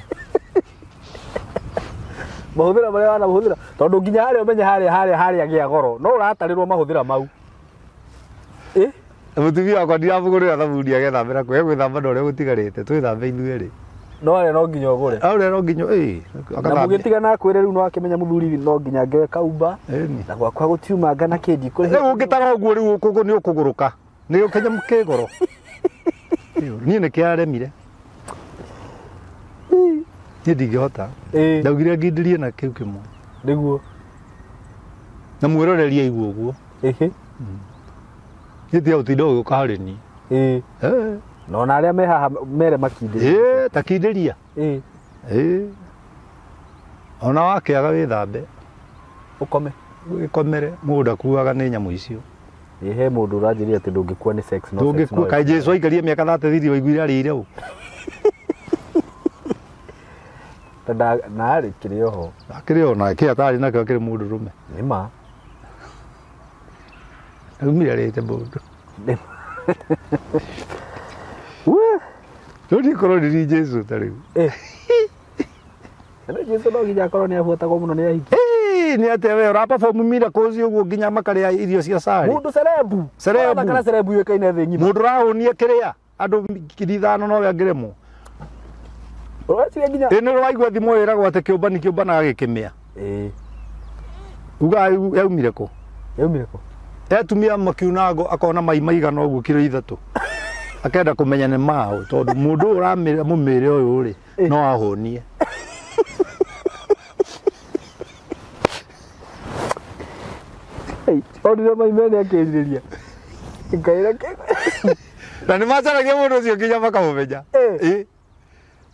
Mahũthĩra marĩa wanahũthĩra tondũ nginya harĩa ũmenye harĩa gĩa goro no ũratarĩrwo mahũthĩra mau. Ĩ Mũtumia wakwa ndiramũgũrĩra thabuni agethambĩra kũ egwĩthamba na ũrĩa gũtigarĩte twĩthambe ithuĩ erĩ. No harĩa no nginya ũgũre. Harĩa no nginya ĩ Na mũgĩtigana akwĩre rĩu no akĩmenya mũthuri no nginya ngewe kaumba. Na gwakwa gũtiumanga na kĩndi kũrĩhe. Rĩu ũngĩtara ũguo rĩu nĩ ũkũgũrũka. Nĩ ũkĩnyamũ kĩ goro. Niĩ nĩ kĩaremire. Niĩ ndingĩhota. Ndaugire ngindĩrie na kĩu kĩmwe. Nĩguo. Na mwĩroreri aigua ũguo. Ĩhĩ. Niĩ tiga gũtinda ũgĩũka harĩ niĩ. Ĩĩ. Na ona arĩa me haha mere makindĩrie. Ĩĩ ta kindĩria. Ĩĩ. Ĩĩ. Ona wakĩaga wĩthambe. Ũkome. Wĩkomere mũndũ akuaga nĩ nyamũ icio. Ĩĩ he mũndũ ũranjĩrire atĩ ndũngĩkua nĩ sex no sex. Ndũngĩkua. Kaĩ Jesu aikarie mĩaka 33 waiguire arĩire ũ? Na arĩ kĩrĩ oho. Akĩrĩ o na kĩ atarĩ nakĩo akĩrĩ mũndũrũme. Nĩ ma. Aumire arĩte mũndũ. Nĩ ma. Rĩu niĩ korwo ndiri Jesu ta rĩu. Na Jesu no nginya akorwo nĩ abuatagwo mũno nĩ ahiki. Nĩ atĩa we ũra perform miracles ũguo nginya makarĩa irio cia cari. Mũndũ cerebu. Cerebu. Kana cerebu yũĩkaine thĩ ng'ima. Mũndũ ũrahũnia kĩrĩa andũ 5,000 nowe angĩremwo. Ũreciria nginya. Ĩ nĩ waigua thimũ ĩragwo atĩ kĩũmbani kĩũmbanaga gĩkĩmĩa. Ĩĩ. Uga yaumire kũ? Yaumire kũ? Atumia makiuna ngo akona mai maigana ũguo kiro 3. Akenda kũmenya nĩ maũ tondũ mũndũ ũramĩra mũmĩre ũyũ rĩ no ahũnie. Onire mai mene akĩrirĩria. Ngai reke. Na nĩ macaragia mũndũ ũcio nginya makamũmenya. Ĩ.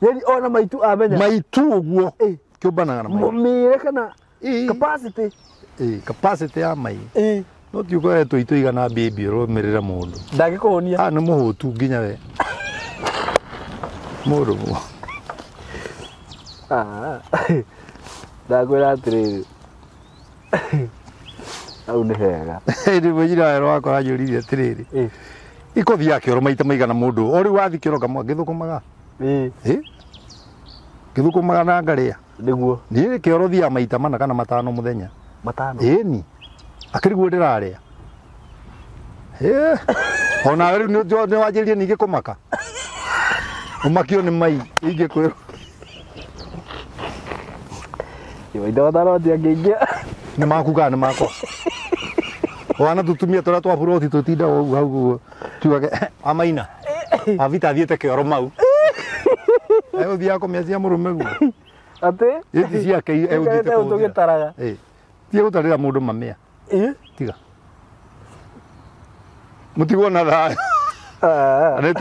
Yaani ona maitu amenya. Maitu ũguo. Kĩũmbanaga na mai. Mũmĩre kana capacity. Ĩ capacity ya mai. Ĩ. No ti ũkoretwo itũ igana baby ũrũmĩrĩre mũndũ. Ndangĩkũhũnia. Ah nĩ mũhũtu nginya we. Mũrũmwo. Ndakwĩra atĩrĩrĩ. Hau nĩ hega. Rĩu mũjira werũ wakwa aranjũririe atĩrĩrĩ. Ikũthiaga kĩoro maita maigana mũndũ o rĩu wathiĩ kĩoro ngamwa ngĩthũkũmaga. Ngĩthũkũmaga na ngarĩa. Nĩguo. Niĩ kĩoro thiaga maita 4 kana 5 mũthenya. 5? Ĩni. Akĩriguo ndĩrarĩa. Ona rĩu nĩ wanjĩrĩria ningĩ kũmaka. Ũmakio nĩ mai ingĩkwĩrwo. Maita 5 matiangĩingĩra. Nĩ maku kana nĩ makwa? Wana tũtumia tũrĩa twa buroti tũtindaga ũguo hau ũguo tuage amaina. Avita athiĩte kĩoro mau. Egũthiaga kũmĩa cia mũrũme guo. Atĩ? Ĩti ciake egũthiĩte kũhũthĩra. Tũgĩtaraga. Tiga gũtarĩra mũndũ mamĩa. Tiga. Mũtigwo na thayũ. Nĩ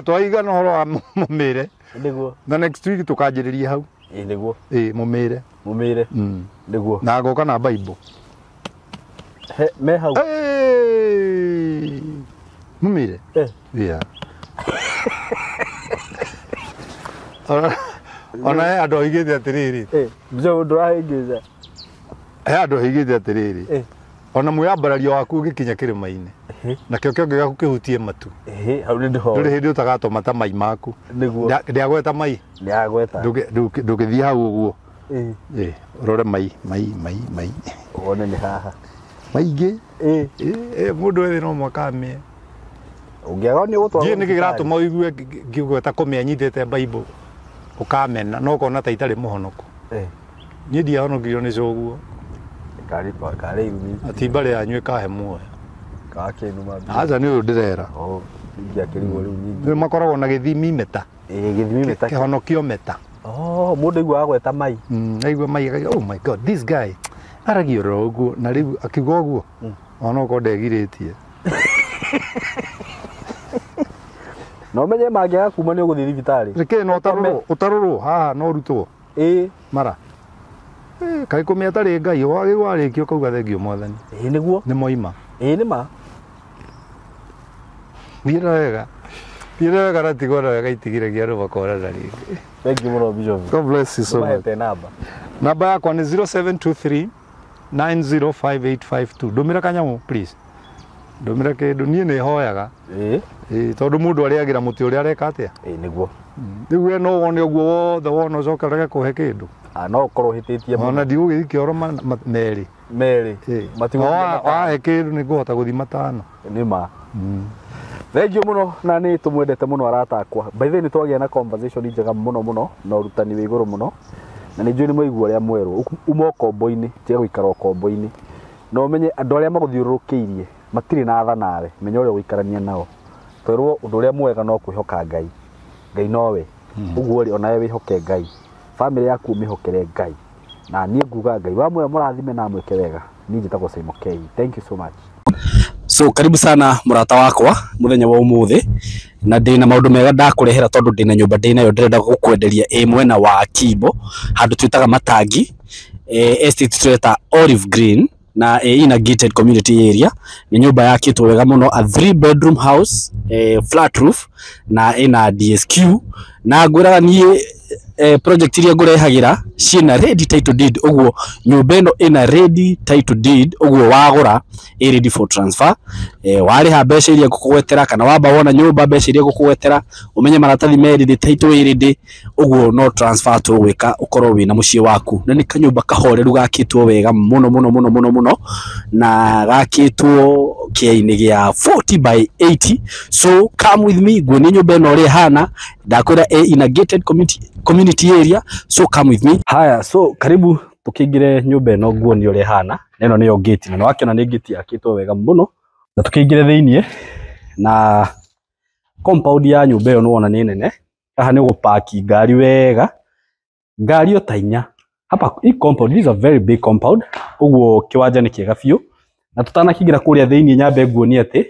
twahinga na ũhoro wa mũmĩre. Nĩguo. Na next week tũkanjĩrĩria hau. Nĩguo. Mũmĩre. Mũmĩre. Nĩguo. Na ngoka na Bible. Me hau. Mũmĩre. Yeah. Ona he andũ oigĩte atĩrĩrĩ. Mzee ndũrahĩngĩca. He andũ oigĩte atĩrĩrĩ. Ona mwĩambarario waku ũgĩkinya kĩrĩma-inĩ. Nakĩo kĩongo gĩaku kĩhutie matu. Hau nĩ ndĩho. Ndũrĩ hĩndĩ ũtagatũma ta mai maku. Nĩguo. Ndĩagweta mai. Ndĩagweta. Ndũgĩthiĩ hau ũguo. Ũrore mai mai mai mai. Wone nĩ haha. Maingĩ. Mũndũ ethĩ no mwaka amĩe. Ũngĩaga nĩ ũgũtwarwo. Ndiũĩ nĩkĩ kĩratũma ũigue ngĩgweta kũmĩa nyitĩte Bible ũkamena no ũkona ta itarĩ mũhonoku. Niĩ ndiahonokirio nĩ coguo. Karĩ irumi. Ati mbarĩ yanyu ĩkahe muoyo. Gakĩnuma. Aca nĩ ũyũ ndĩrera. Ingĩakĩrigwo rĩu nyingĩ. Rĩu makoragwo na gĩthimi meta. Gĩthimi meta. Kĩhonokio meta. Mũndũ aigua agweta mai. Aigua mai akauga oh my God this guy aragia oro ũguo na rĩu akiuga ũguo ona okorwo ndegirĩtie. Na ũmenye mangĩaga kuma nĩ ũgũthiĩ thibitarĩ. Reke no ũtarũrwo haha no ũrutwo. Mara. Kaĩ kũmĩa atarĩ Ngai warĩkia ũkauga thengio mwathani. Nĩguo. Nĩ moima. Nĩ ma. Thiĩra wega. Thiĩra wega na tigwo na wega itigiragia andũ makorana rĩngĩ. Thank you mũno Bishop. God bless you so much. Ũmahete namba. Namba yakwa nĩ 0723 905852. Ndũmĩra kanyamũ please. Ndũmĩra kĩndũ niĩ nĩ hoyaga. Tondũ mũndũ arĩagĩra mũtĩ ũrĩa areka atĩa? Nĩguo. Rĩu we no wone ũguo wothe wona ũcoke ũrege kũhe kĩndũ. No ũkorwo ũhĩtĩtie mũno. Ona ndigũgĩthiĩ kĩoro merĩ. Merĩ. Wahe kĩndũ nĩ ngũhota gũthiĩ 5. Nĩ ma. Thank you mũno na nĩ tũmwendete mũno arata akwa. By the way nĩ twagĩa na conversation njega mũno mũno na ũrutani wĩ igũrũ mũno. Na nĩ njũĩ nĩ mwaigua ũrĩa mwerwo. Uma ũkombo-inĩ, tiga gũikara ũkombo-inĩ. Na ũmenye andũ arĩa magũthiũrũrũkĩirie matirĩ na tha nawe, menya ũrĩa ũgũikarania nao. Twerwo ũndũ ũrĩa mwega no kwĩhoka Ngai. Ngai nowe. Ũguo rĩ onawe wĩhoke Ngai. Famĩlĩ yaku ũmĩhokere Ngai. Na niĩ nguga Ngai wa muoyo mũrathime na amwĩke wega. Niĩ njĩtagwo Simon K. Thank you so much. So karibu sana mũrata wakwa mũthenya wa ũmũthĩ na ndĩna maũndũ mega ndakũrehera tondũ ndĩna nyũmba ndĩnayo ndĩrenda gũkwenderia ĩ mwena wa Kimbo handũ twĩtaga Matangi estate twĩta Olive Green na ina gated community area. Nĩ nyũmba yakĩtwo wega mũno, a 3 bedroom house, flat roof na ina DSQ na ngwĩraga niĩ project iria ngũrehagĩra ciĩna ready title deed, ũguo nyũmba ĩno ĩna ready title deed, ũguo wagũra ĩ ready for transfer. Warĩha mbeca iria ngũkũgwetera kana wamba wona nyũmba mbeca iria ngũkũgwetera ũmenye maratathi me ready, title ĩ ready, ũguo no transfer tũgwĩka ũkorwo wĩna mũciĩ waku. Na nĩ kanyũmba kahoreru gakĩtwo wega mũno mũno mũno mũno mũno na gakĩtwo kĩainĩ gĩa 40 by 80. So come with me nguonie nyũmba ĩno ũrĩa ĩhana. Ndakwĩra in a gated community area, so come with me. Haya, so karibu tukingire nyũmba ĩno nguonie ũrĩa ĩhana. Na ĩno nĩyo gate, na nĩwakĩona nĩ gate yakĩtwo wega mũno. Na tukĩingire thĩiniĩ na compound ya nyũmba ĩyo nĩwona nĩ nene. Haha nĩ ũgũpaki ngari wega, ngari o ta inya hapa. Hii compound, this is a very big compound, ũguo kĩwanja nĩ kĩega biũ. Na tutanakĩingĩra kũrĩa thĩiniĩ nyambe nguonie atĩ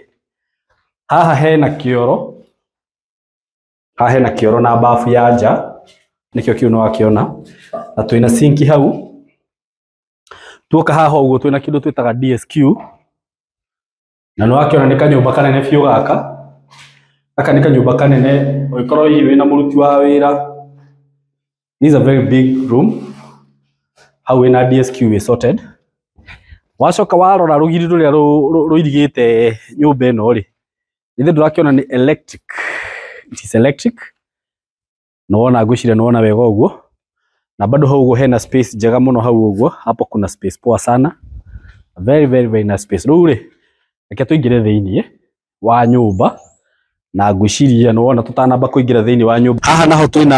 haha hena kĩoro, haha hena kĩoro na bafu ya nja, nĩkĩo kĩu nĩwakĩona. Na twĩna sinki hau. Tuoka haha ũguo twĩna kĩndũ twĩtaga DSQ, na nĩwakĩona nĩ kanyũmba kanene biũ gaka. Gaka nĩ kanyũmba kanene, ũngĩkorwo hihi wĩna mũruti wa wĩra. This is a very big room. Hau wĩna DSQ wĩ sorted. Wacoka warora rũgiri rũrĩa rũirigĩte nyũmba ĩno rĩ, ithe ndũrakĩona nĩ electric. It is electric. Nĩwona, ngwĩciria nĩwona wega ũguo. Na bado hau ũguo hena space njega mũno hau ũguo. Hapo kuna space poa sana. Very very very nice space. Rĩu rĩ, reke tũingĩre thĩiniĩ wa nyũmba, na ngwĩciria nĩwona tũtanamba kũingĩra thĩiniĩ wa nyũmba. Haha naho twĩna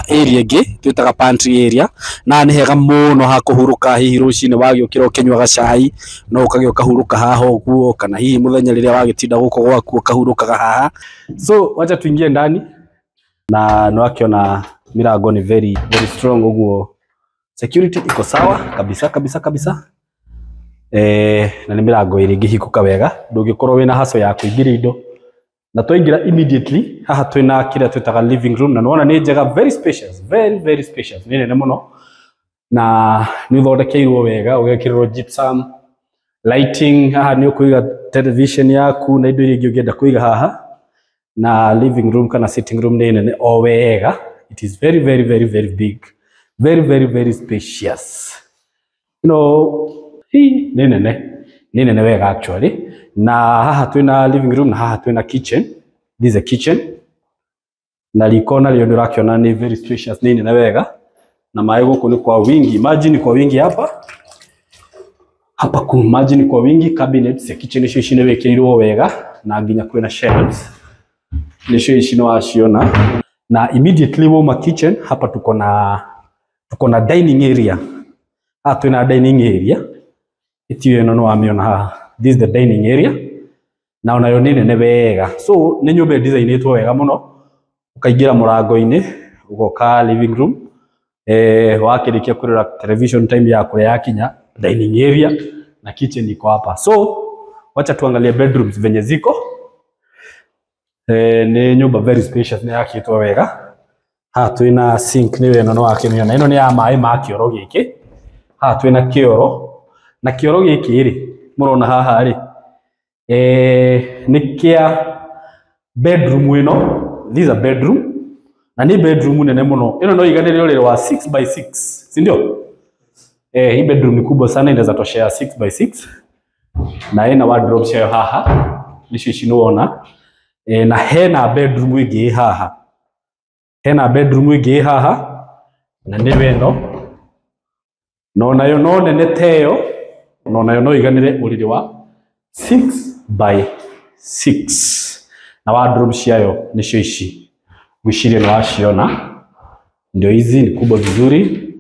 area ĩngĩ twĩtaga pantry area, na nĩ hega mũno ha kũhurũka. Hihi rũcinĩ wagĩũkĩra ũkĩnyuaga cai, no ũkagĩa ũkahurũka haha ũguo, kana hihi mũthenya rĩrĩa wagĩtinda gũkũ gwaku ũkahurũkaga haha. So wacha tuingie ndani, na nĩwakĩona milango ni very very strong, ũguo security iko sawa kabisa kabisa kabisa. Na nĩ mĩrango ĩrĩ ĩngĩhingũka wega, ndũngĩkorwo wĩna haco ya kũingĩria indo. Na twaingĩra immediately haha twĩna kĩrĩa twĩtaga living room, na nĩwona nĩ njega, very spacious, very very spacious, nĩ nene mũno, na nĩ ũthondekeirwo wega, ũgekĩrĩrwo gypsum lighting. Haha nĩ ũkũiga television yaku na indo iria ingĩ ũngĩenda kũiga haha. Na living room kana sitting room nĩ nene o wega. It is very very very very big, very very very spacious. Hii nĩ nene, nĩ nene wega actually. Na haha twĩna living room, na haha twĩna kitchen. This is a kitchen, na riko narĩo nĩ ũrakĩona nĩ very spacious, nĩ nene wega, na maĩ gũkũ nĩ kwa wingi, maji ni kwa wingi hapa hapa, ku maji ni kwa wingi. Cabinets ya kitchen icio ici nĩ wĩkĩrĩirwo wega, na nginya kwĩna shelves, nĩcio ici nĩ waciona. Na immediately wauma kitchen, hapa tuko na dining area. Haha twĩna dining area ĩtio ĩno nĩ wamĩona haha. This is the dining area, na onayo nĩ nene wega. So nĩ nyũmba ĩdesignĩtwo wega mũno. Ũkaingĩra mũrango-inĩ, ũgoka living room, wakĩrĩkia kũrora television, time ya kũrĩa yakinya, dining area na kitchen iko hapa. So wacha tuangalie bedrooms venye ziko. Nĩ nyũmba very spacious, nĩ yakĩtwo wega. Haha twĩna sink, nĩyo ĩno nĩ wakĩmĩona, ĩno nĩ ya maĩ ma kĩoro gĩkĩ. Haha twĩna kĩoro, na kĩoro gĩkĩ rĩ, mũrona haha rĩ, nĩ kĩa bedroom ĩno. This is a bedroom, na nĩ bedroom nene mũno. Ĩno no iganĩre ũrĩrĩ wa 6 by 6, si ndio? Hii bedroom ni kubwa sana, inaweza toshea 6 by 6, na ĩna wardrobe ciayo haha, nĩcio ici nĩwona. Na hena bedroom ĩngĩ ĩ haha, hena bedroom ĩngĩ ĩ haha, na nĩyo ĩno, no nayo no nene ta ĩyo, no nayo no iganĩre ũrĩrĩ wa 6 by 6, na wardrobe ciayo nĩcio ici, ngwĩciria nĩ waciona, ndio hizi. Ni kubwa vizuri,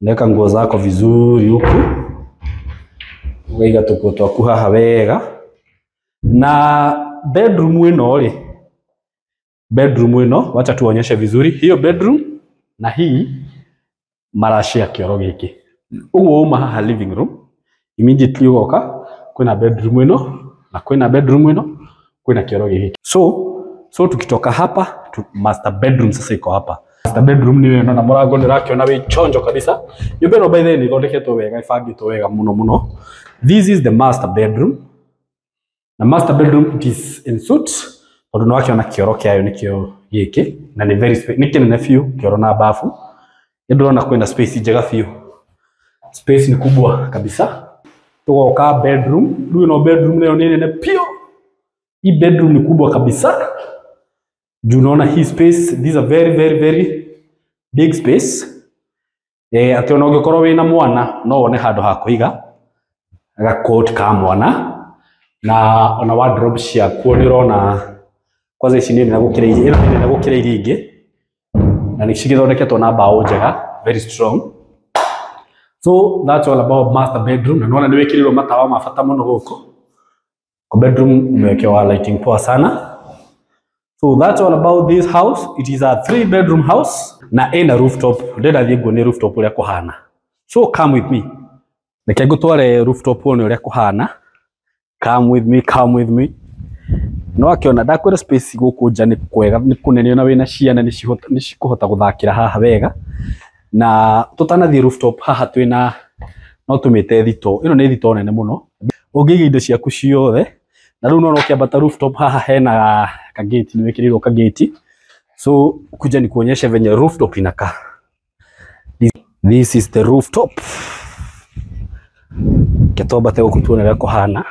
unaweka nguo zako vizuri huku, ũkaiga tũkuo twaku haha wega. Na bedroom ĩno rĩ, bedroom ĩno, wacha tuonyeshe vizuri hiyo bedroom, na hii marashare kĩoro gĩkĩ. Ũguo uma haha living room, immediately ũgoka kwĩna bedroom ĩno, na kwĩna bedroom ĩno, kwĩna kĩoro gĩkĩ. So tukitoka hapa tu, master bedroom sasa iko hapa. Master bedroom nĩ ĩno, na mũrango nĩ ũrakĩona wĩ chonjo kabisa. Nyũmba ĩno by the way nĩ ĩthondeketwo wega, ĩbangĩtwo wega mũno mũno. This is the master bedroom, na master bedroom, it is en suite, tondũ nĩ wakĩona kĩoro kĩayo nĩkĩo gĩkĩ, na nĩ very nĩ kĩnene biũ, kĩoro na bafu. Nĩ ndĩrona kwĩna space njega biũ, space ni kubwa kabisa. Tugoka bedroom rĩu, ĩno bedroom nayo nĩ nene biũ. Hii bedroom ni kubwa kabisa juu unaona hii space. This is a very very very big space, atĩ ona ũngĩkorwo wĩna mwana no wone handũ ha kũiga gakot ka mwana, na ona wardrobe ciakuo nĩ ũrona kwanza ici nĩ nene gũkĩra iria, ĩno nĩ nene gũkĩra iria ingĩ, na nĩ cigĩthondeketwo na mbaũ njega, very strong. So that's all about master bedroom, na nĩwona nĩ wĩkĩrĩirwo matawa ma bata mũno gũkũ. Kwa bedroom umewekewa lighting poa sana. So that's all about this house. It is a three bedroom house na ĩna rooftop. Ndĩrenda thiĩ nguonie rooftop ũrĩa kũhana. So come with me, reke ngũtware rooftop wone ũrĩa kũhana. Come with me, come with me. No akĩona ndakwĩra space gũkũ nja nĩ kwega, nĩ kũnene, ona wĩna ciana nĩ cikũhota gũthakĩra haha wega. Na tũtanathiĩ rooftop, haha twĩna, no tũmĩte thito. Ĩno nĩ thito nene mũno, ũngĩiga indo ciaku ciothe. Na rĩu nona ũkĩambata rooftop haha hena kageti, nĩ wĩkĩrĩirwo kageti. So kuja ni kuonyesha venye rooftop inakaa. This is the rooftop. Ke twambate gũkũ tuone ũrĩa kũhana.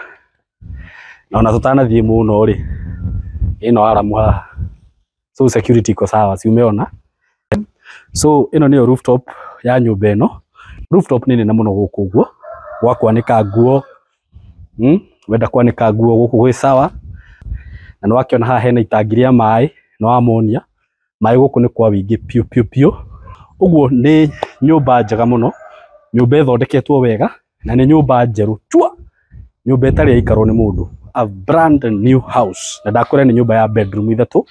Na ona tũtanathiĩ mũno rĩ, ĩno aramu haha. So security iko sawa, si umeona? So ĩno nĩyo rooftop ya nyũmba ĩno. Rooftop nĩ nene mũno gũkũ ũguo, gwa kwanĩka nguo. Wenda kwanĩka nguo gũkũ gwĩ sawa. Na nĩ wakĩona haha hena itangi rĩa maĩ, nĩ wamonia. Maĩ gũkũ nĩ kwa wĩingĩ piũ piũ piũ. Ũguo nĩ nyũmba njega mũno, nyũmba ĩthondeketwo wega, na nĩ nyũmba njerũ chua, nyũmba ĩtarĩ yaikarwo nĩ mũndũ, a brand new house. Na ndakwĩra nĩ nyũmba ya bedroom ithatũ,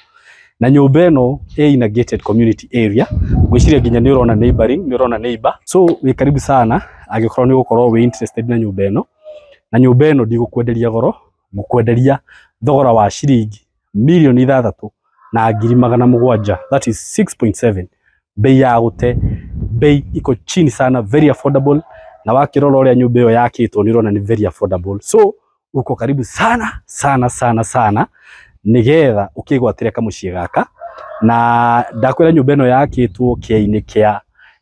na nyũmba ĩno ĩ in a gated community area. Ngwĩciria nginya nĩ ũrona neighboring, nĩ ũrona neighbor. So wĩ karibu sana angĩkorwo nĩ ũgũkorwo wĩ interested na nyũmba ĩno. Na nyũmba ĩno ndigũkwenderia goro, ngũkwenderia thogora wa ciringi 6,700,000, that is 6.7, bei ya gũte, bei iko chini sana, very affordable. Na wakĩrora ũrĩa nyũmba ĩyo yakĩtwo nĩ ũrona nĩ very affordable. So uko karibu sana sana sana sana nigetha ũkĩgwatĩre kamũciĩ gaka. Na ndakwĩra nyũmba ĩno yakĩtwo kĩainĩ kĩa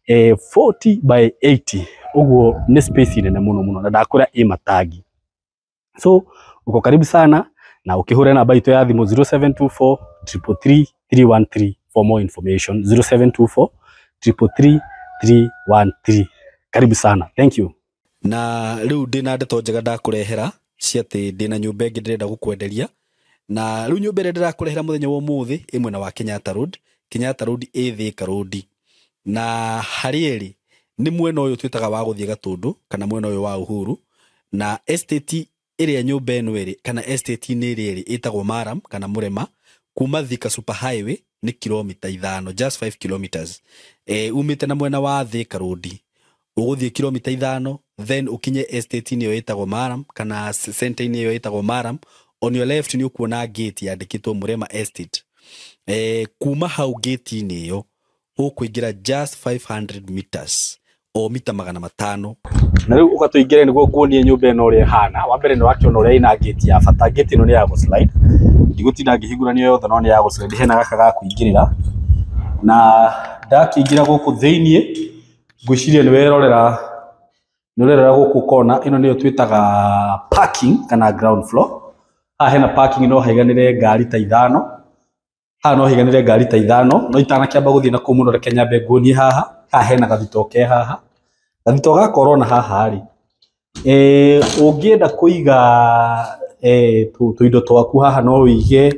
40 by 80, ũguo nĩ space nene mũno mũno, na ndakwĩra ĩ matangi. So uko karibu sana na ũkĩhũre namba itũ ya thimũ 0724 333 313 for more information, 0724 333 313. Karibu sana, thank you. Na rĩu ndĩna ndeto njega ndakũrehera cia atĩ ndĩna nyũmba ĩngĩ ndĩrenda gũkwenderia. Na rĩu nyũmba ĩrĩa ndĩrakũrehera mũthenya wa ũmũthĩ ĩ mwena wa Kenyatta Road. Kenyatta Road ĩ Thika Road, na harĩa ĩrĩ nĩ mwena ũyũ twĩtaga wa gũthiĩ Gatũndũ kana mwena ũyũ wa Uhuru. Na estate ĩrĩa nyũmba ĩno ĩrĩ kana estate-inĩ ĩrĩa ĩrĩ ĩtagwo Maram kana Mũrema. Kuma Thika Super Highway nĩ kilomita 5, just 5 kilometers. Umĩte na mwena wa Thika Road ũgũthiĩ kilomita 5, then ũkinye estate-inĩ ĩyo ĩtagwo Maram kana center-inĩ ĩyo ĩtagwo Maram. On your left nĩ ũkuona gate yandĩkĩtwo Mũrema Estate. Kuma hau gate-inĩ ĩyo ũkũingĩra just 500 meters, o mita 500. Na rĩu ũgatũingĩre nĩguo nguonie nyũmba ĩno ũrĩa ĩhana. Wa mbere nĩ wakĩona ũrĩa ĩna gate ya bata. Gate ĩno nĩ ya gũslide, ndigũtinda ngĩhingũrania yothe, no nĩ ya gũslide. Hena gaka ga kũingĩrĩra, na ndakĩingĩra gũkũ thĩiniĩ ngwĩciria nĩ werorera, nĩ ũrerora gũkũ kona ĩno nĩyo twĩtaga parking kana ground floor. Haha hena parking, no haiganĩre ngari ta ithano. Haha no haiganĩre ngari ta ithano. No itanakĩamba gũthiĩ na kũu mũno, reke nyambe nguonie haha. Haha hena gathito ke haha, gathito gaka ũrona haha rĩ, ũngĩenda kũiga tũindo twaku haha no wĩige.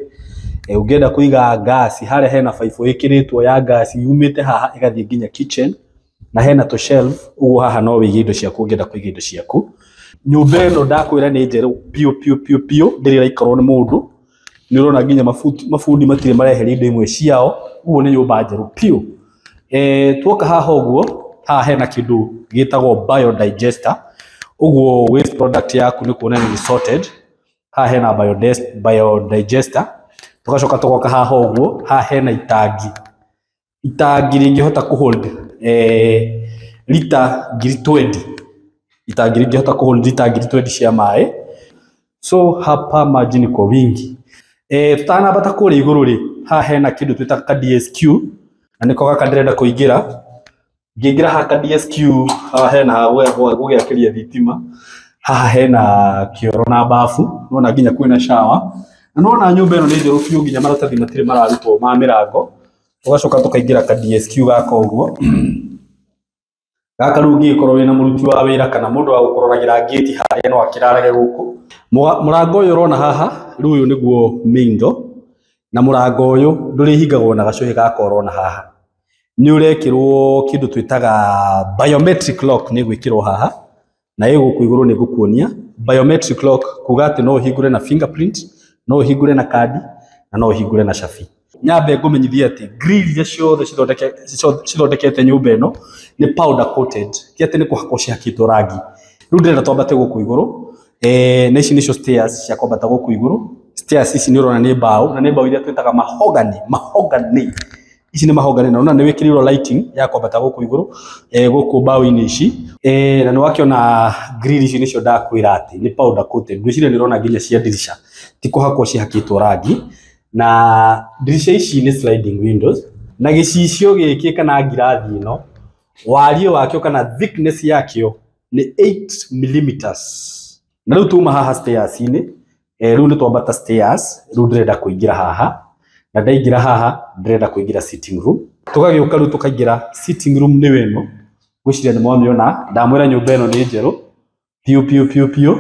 Ũngĩenda kũiga ngasi harĩa hena baibũ ĩkĩrĩtwo ya ngasi yumĩte haha ĩgathiĩ nginya kitchen, na hena tũ shelf, ũguo haha no wĩige indo ciaku ũngĩenda kũiga indo ciaku. Nyũmba ĩno ndakwĩra nĩ njerũ piũ piũ piũ piũ, ndĩrĩ ĩraikarwo nĩ mũndũ. Nĩ ũrona nginya mabundi matirĩ mareheria indo imwe ciao, ũguo nĩ nyũmba njerũ piũ. Tuoka haha ũguo, haha hena kĩndũ gĩtagwo biodigester, ũguo waste product yaku nĩ kuona nĩ sorted. Haha hena biodigester. Tũgacoka tũgoka haha ũguo, haha hena itangi, itangi rĩngĩhota kũhold lita 20,000, itangi rĩngĩhota kũhold lita 20,000 cia maĩ. So hapa maji ni kwa wingi. Tutanambata kũrĩa igũrũ rĩ, haha hena kĩndũ twĩtaga ka DSQ, na nĩko gaka ndĩrenda kũingĩra. Ngĩingĩra haha ka DSQ, haha hena ha gũgĩakĩria thitima, haha hena kĩoro na bafu, nĩwona nginya kwĩna shower. Na nĩwona nyũmba ĩno nĩ njerũ biũ, nginya maratathi matirĩ mararutwo ma mĩrango. Tũgacoka tũkaingĩra ka DSQ gaka ũguo. Gaka rĩu ũngĩgĩkorwo wĩna mũruti wa wĩra kana mũndũ wa gũkũroragĩra ngĩti harĩa no akĩrarage gũkũ. Mũrango ũyũ ũrona haha, rĩu ũyũ nĩguo main door, na mũrango ũyũ ndũrĩhingagwo na gacũhĩ gaka ũrona haha. Nĩ ũrekĩrwo kĩndũ twĩtaga biometric lock, nĩ gwĩkĩrwo haha, na ĩ gũkũ igũrũ nĩ ngũkuonia biometric lock, kuga atĩ no ũhingũre na fingerprint, no ũhingũre na kandi, na no ũhingũre na cabi. Nyambe ngũmenyithie atĩ grill iria ciothe cithondekete nyũmba ĩno nĩ powder coated, ti atĩ nĩ kũhakwo cihakĩtwo rangi. Rĩu ndĩrenda twambate gũkũ igũrũ. Na ici nĩcio stairs cia kwambata gũkũ igũrũ. Stairs ici nĩ ũrona nĩ mbaũ, na nĩ mbaũ iria twĩtaga mahogany, mahogany. Ici nĩ mahogany na nĩ wĩkĩrĩirwo lighting ya kwambata gũkũ igũrũ gũkũ mbaũ-inĩ ici na nĩ wakĩona grill ici nĩcio ndakwĩra atĩ nĩ powder coated. Ngwĩciria nĩ ũrona nginya cia ndirica ti kũhakwo cihakĩtwo rangi, na ndirica ici nĩ sliding windows, na gĩcicio gĩkĩ kana ngirathi ĩno wariĩ wakĩo kana thickness yakĩo nĩ 8 millimeters. Na rĩu tuma haha stairs-inĩ, rĩu nĩ twambata stairs, rĩu ndĩrenda kũingĩra haha, na ndaingĩra haha ndĩrenda kũingĩra sitting room. Tũgagĩũka rĩu tũkaingĩra sitting room nĩyo ĩno, ngwĩciria nĩ mwamĩona, ndamwĩra nyũmba ĩno nĩ njerũ piũ piũ piũ piũ,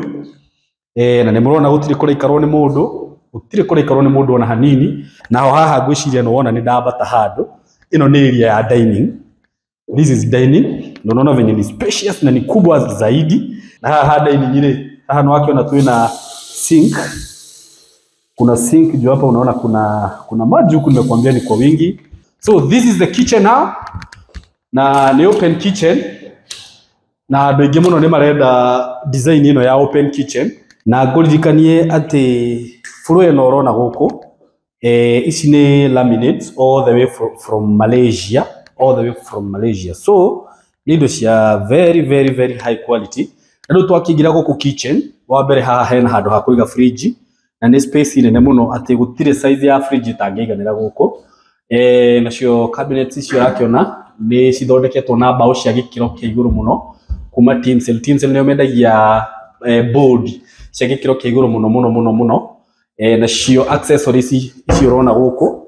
na nĩ mũrona gũtirĩ kũraikarwo nĩ mũndũ, gũtirĩ kũraikarwo nĩ mũndũ ona hanini. Naho haha ngwĩciria nĩ wona nĩ ndambata handũ, ĩno nĩ area ya dining. This is dining, na unaona venye ni spacious na ni kubwa zaidi. Na haha dining rĩ, haha nĩ wakĩona twĩna sink. Kuna sink juu hapa, unaona kuna maji huku, nimekuambia ni kwa wingi. So this is the kitchen now, na ni open kitchen, na andũ aingĩ mũno nĩ marenda design ĩno ya open kitchen. Na ngũririkanie atĩ floor ĩno ũrona gũkũ, ici nĩ laminates all the way from Malaysia, all the way from Malaysia. So nĩ indo cia very very very high quality. Na rĩu twakĩingĩra gũkũ kitchen, wa mbere haha hena handũ ha kũiga fridge, na nĩ space nene mũno atĩ gũtirĩ size ya fridge ĩtangĩiganĩra gũkũ. Nacio cabinets icio ũrakĩona nĩ cithondeketwo na mbaũ cia gĩkĩro kĩa igũrũ mũno kuma Tinsel. Tinsel nĩo mendagia board cia gĩkĩro kĩa igũrũ mũno mũno mũno mũno. Nacio accessories ici ũrona gũkũ,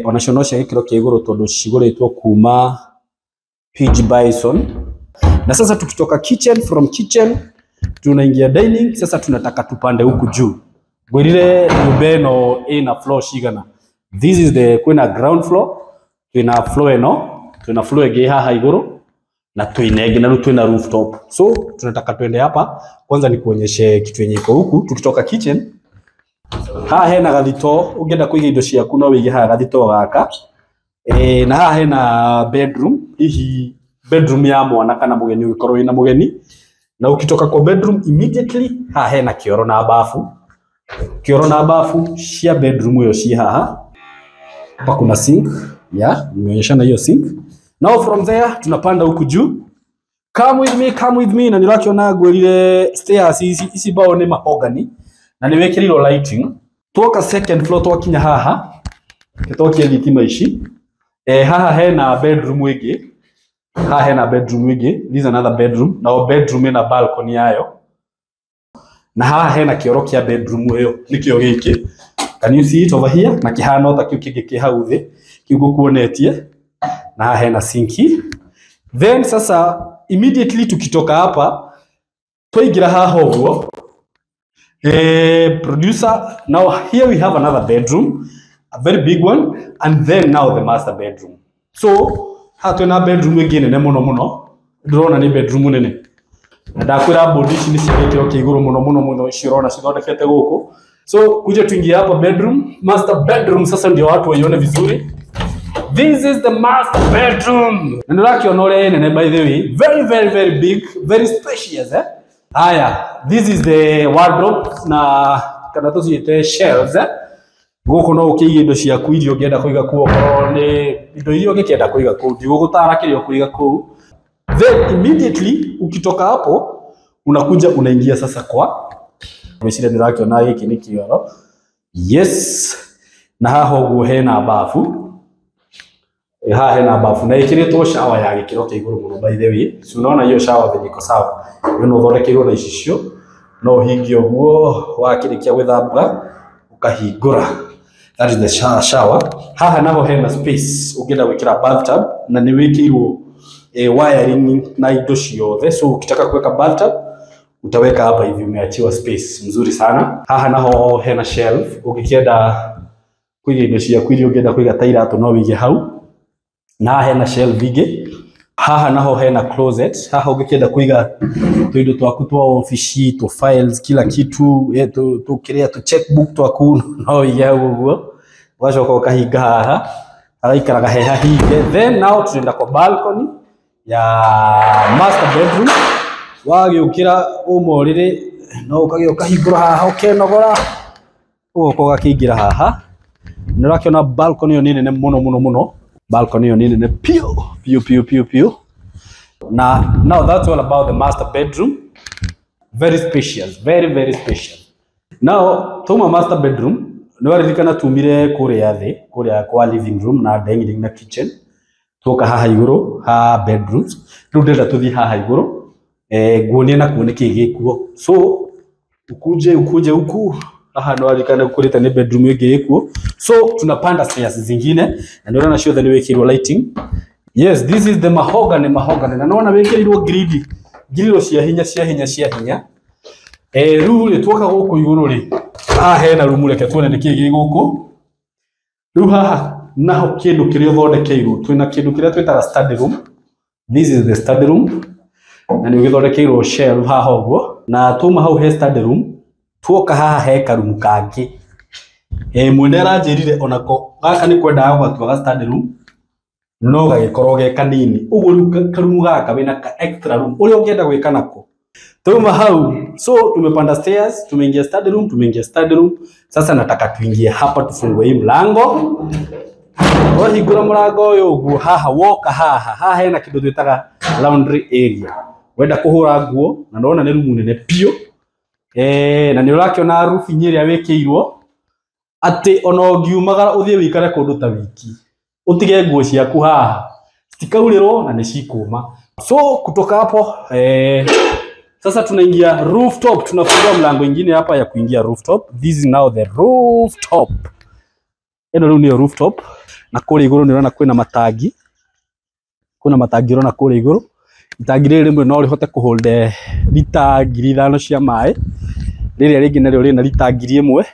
onacio no cia gĩkĩro kĩa igũrũ tondũ cigũrĩtwo kuma PG Bison. Na sasa tukitoka kitchen, from kitchen tunaingia dining. Sasa tunataka tupande huku juu. Ngwĩrire nyũmba ĩno ĩna floor cigana. This is the kwĩna ground floor, twĩna floor ĩno, twĩna floor ĩngĩ haha igũrũ, na twĩna ĩngĩ, na rĩu twĩna rooftop. So tunataka twende hapa kwanza nikuonyeshe kitu yenye iko huku. Tukitoka kitchen, haha hena gathito, ũngĩenda kũiga indo ciaku no wĩige haha gathito gaka. Na haha hena bedroom, hihi bedroom ya mwana kana mũgeni ũngĩkorwo wĩna mũgeni. Na ukitoka kwa bedroom immediately haha hena kĩoro na bafu. Kĩoro na bafu cia bedroom ĩyo ci haha. Hapa kuna sink, yeah, nimeonyeshana hiyo sink. Now from there tunapanda huku juu. Come with me, come with me. Na nĩũrakĩona ngwĩrire stairs ici mbaũ nĩ mahogany na nĩ wĩkĩrĩirwo lighting. Twoka second floor twakinya haha, tũtokie thitima ici. Haha hena bedroom ĩngĩ. Haha hena bedroom ĩngĩ. This is another bedroom. Na bedroom ĩna balcony yayo. Na haha hena kĩoro kĩa bedroom ĩyo, nĩkĩo gĩkĩ. Can you see it over here? Na kĩhana ota kĩu kĩngĩ kĩ hau thĩ, kĩu ngũkuonetie. Na haha hena sinki. Then sasa immediately tukitoka hapa twaingĩra haha ũguo, producer, now here we have another bedroom, a very big one, and then now the master bedroom. So haha twĩna bedroom ĩngĩ nene mũno mũno, ndĩrona nĩ bedroom nene. Na ndakwĩra board ici nĩ cia gĩkĩro kĩa igũrũ mũno mũno mũno, ici ũrona cithondekete gũkũ. So kuja tuingie hapa bedroom, master bedroom sasa ndio watu waione vizuri. This is the master bedroom. Na ndĩrakĩona ũrĩa nene by the way, very very very big, very spacious, eh? Haya, this is the wardrobe na kana tũciĩte shelves, eh? Gũkũ no ũkĩige indo ciaku iria ũngĩenda kũiga kũu, okorwo nĩ indo iria ũngĩkĩenda kũiga kũu, ndigũgũtara kĩrĩa ũkũiga kũu. Then immediately ukitoka hapo unakuja unaingia sasa kwa ngwĩciria nĩũrakĩona gĩkĩ nĩ kĩoro. Yes, na haha ũguo hena bafu. Haha hena bafu na ĩkĩrĩtwo shower ya gĩkĩro kĩa igũrũ mũno by the way. Si unaona hiyo shower venye iko sawa. Hiyo no ũthondekeirwo na icicio, no ũhingie ũguo wakĩrĩkia gwĩthamba ũkahingũra. That is the shower. Haha naho hena space ũngĩenda gwĩkĩra bathtub na nĩ wĩkĩirwo wiring na indo ciothe. So ukitaka kuweka bathtub utaweka hapa hivi, umeachiwa space mzuri sana. Haha naho hena shelf ũngĩkĩenda kũiga indo ciaku iria ũngĩenda kũiga ta iratũ no wĩige hau. Na haha hena shelf ingĩ. Haha naho hena closet. Haha ũngĩkĩenda kũiga tũindo twaku twa ofici, tu files, kila kitu, tu kĩrĩa tu checkbook twaku no wĩige hau ũguo. Ũgacoka ũkahinga haha, hagaikaraga he hahinge. Then now tunaenda kwa balcony ya master bedroom. Wagĩũkĩra uma ũrĩrĩ no ũkagĩa ũkahingũra haha ũkenogora, ũgoka ũgakĩingĩra haha. Nĩ ũrakĩona balcony ĩyo nĩ nene mũno mũno mũno. Balcony ĩyo nĩ nene piũ piũ piũ piũ piũ. Na now that's all about the master bedroom. Very spacious, very very spacious. Now tuma master bedroom, nĩ waririkana tumire kũrĩa thĩ, kũrĩa kwa living room na dining na kitchen, tuoka haha igũrũ ha bedrooms. Rĩu ndĩrenda tũthiĩ haha igũrũ, nguonie nakuo nĩkĩĩ gĩkuo. So ukuje ukuje huku haha, nĩ waririkana kũrĩte nĩ bedroom ĩngĩ ĩkuo. So tunapanda stairs zingine, na nĩ ũrona ciothe nĩ wĩkĩrwo lighting. Yes, this is the mahogany, mahogany, na nĩwona wĩkĩrĩirwo gridi, ngiriro cia hinya cia hinya cia hinya. Rĩu rĩ, tuoka gũkũ igũrũ rĩ, haha hena rumu, reke tuone nĩkĩĩ gĩ gũkũ. Rĩu haha naho kĩndũ kĩrĩa ũthondekeirwo, twĩna kĩndũ kĩrĩa twĩtaga study room. This is the study room, na nĩ ũgĩthondekeirwo shelf haha ũguo. Na tuma hau he study room, tuoka haha he karumu kangĩ. Mwene aranjĩrire onako gaka nĩ kwendaga gũgatua ga study room, no gagĩkorwo ge kanini ũguo. Rĩu karumu gaka wĩna ka extra room ũrĩa ũngĩenda gwĩka nako. Tuma hau, so tumepanda stairs, tumeingia study room, tumeingia study room. Sasa nataka tuingie hapa, tufungue hii mlango. Wahingũra mũrango ũyũ ũguo, haha woka haha, haha hena kĩndũ twĩtaga laundry area, wenda kũhũra nguo. Na ndona nĩ rumu nene piũ, na nĩ ũrakĩona roofing ĩrĩa wĩkĩirwo, atĩ ona ũngiumagara ũthiĩ wĩikare kũndũ ta wiki, ũtige nguo ciaku haha, citikaurĩrwo na nĩ cikũma. So kutoka hapo, sasa tunaingia rooftop. Tunafungua mlango ingine hapa ya kuingia rooftop. This is now the rooftop. Ĩno rĩu nĩyo rooftop. Na kũrĩa igũrũ nĩ ũrona kwĩna matangi, kwĩna matangi ũrona kũrĩa igũrũ. Itangi rĩrĩ rĩmwe no rĩhote kũhold lita 5,000 cia maĩ, rĩrĩa rĩngĩ narĩo rĩna lita 1,000,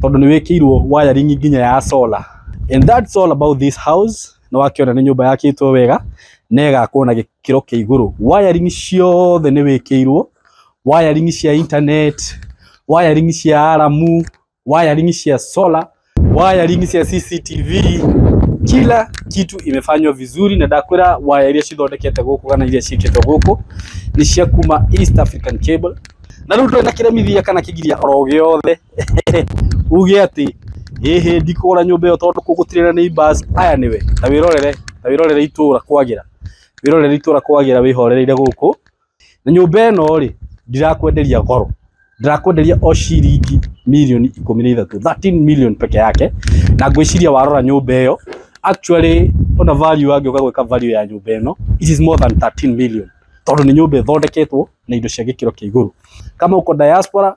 tondũ nĩ wĩkĩirwo wiring nginya ya solar. And that's all about this house. Nĩ wakĩona nĩ nyũmba yakĩtwo wega na ĩgakwo na gĩkĩro kĩa igũrũ. Wiring ciothe nĩ wĩkĩirwo, wiring cia internet, wiring cia alarm, wiring cia solar, wiring cia CCTV, kila kitu imefanywa vizuri. Na ndakwĩra waya iria cithondekete gũkũ kana iria ciĩkĩtwo gũkũ nĩ cia kuma East African Cable. Na rĩu ndũrĩ na kĩremithia kana kĩgiria oro gĩothe uge atĩ ĩhĩ ndikũgũra nyũmba ĩyo tondũ kũu gũtirĩ na neighbors aya. Nĩwe ta wĩrorere, ta wĩrorere itũra kwagĩra, wĩrorere itũra kwagĩra, wĩhorereire gũkũ. Na nyũmba ĩno rĩ, ndirakwenderia goro, ndirakwenderia o ciringi mirioni 13, 13 million peke yake. Na ngwĩciria warora nyũmba ĩyo, actually ona value angĩũka gwĩka value ya nyũmba ĩno, it is more than 13 million, tondũ nĩ nyũmba ĩthondeketwo na indo cia gĩkĩro kĩa igũrũ. Kama uko diaspora,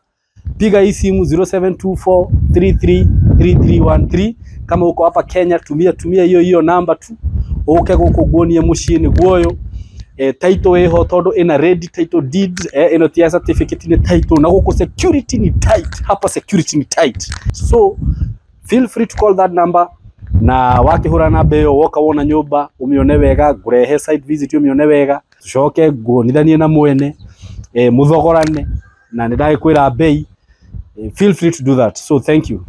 piga hii simu 0724333313. Kama uko hapa Kenya, tumia tumia hiyo hiyo namba tu, uke gũkũ nguonie mũciĩ nĩguo ũyũ. Title ĩho tondũ ĩna ready title deed. Ĩno ti ya certificate, nĩ title. Na gũkũ security ni tight, hapa security ni tight. So feel free to call that number, na wakĩhũra namba ĩyo, woka wona nyũmba ũmĩone wega, ngũrehe site visit ũmĩone wega, tucoke nguonithanie na mwene, mũthogorane, na nĩ ndagĩkwĩra bei. Feel free to do that. So thank you.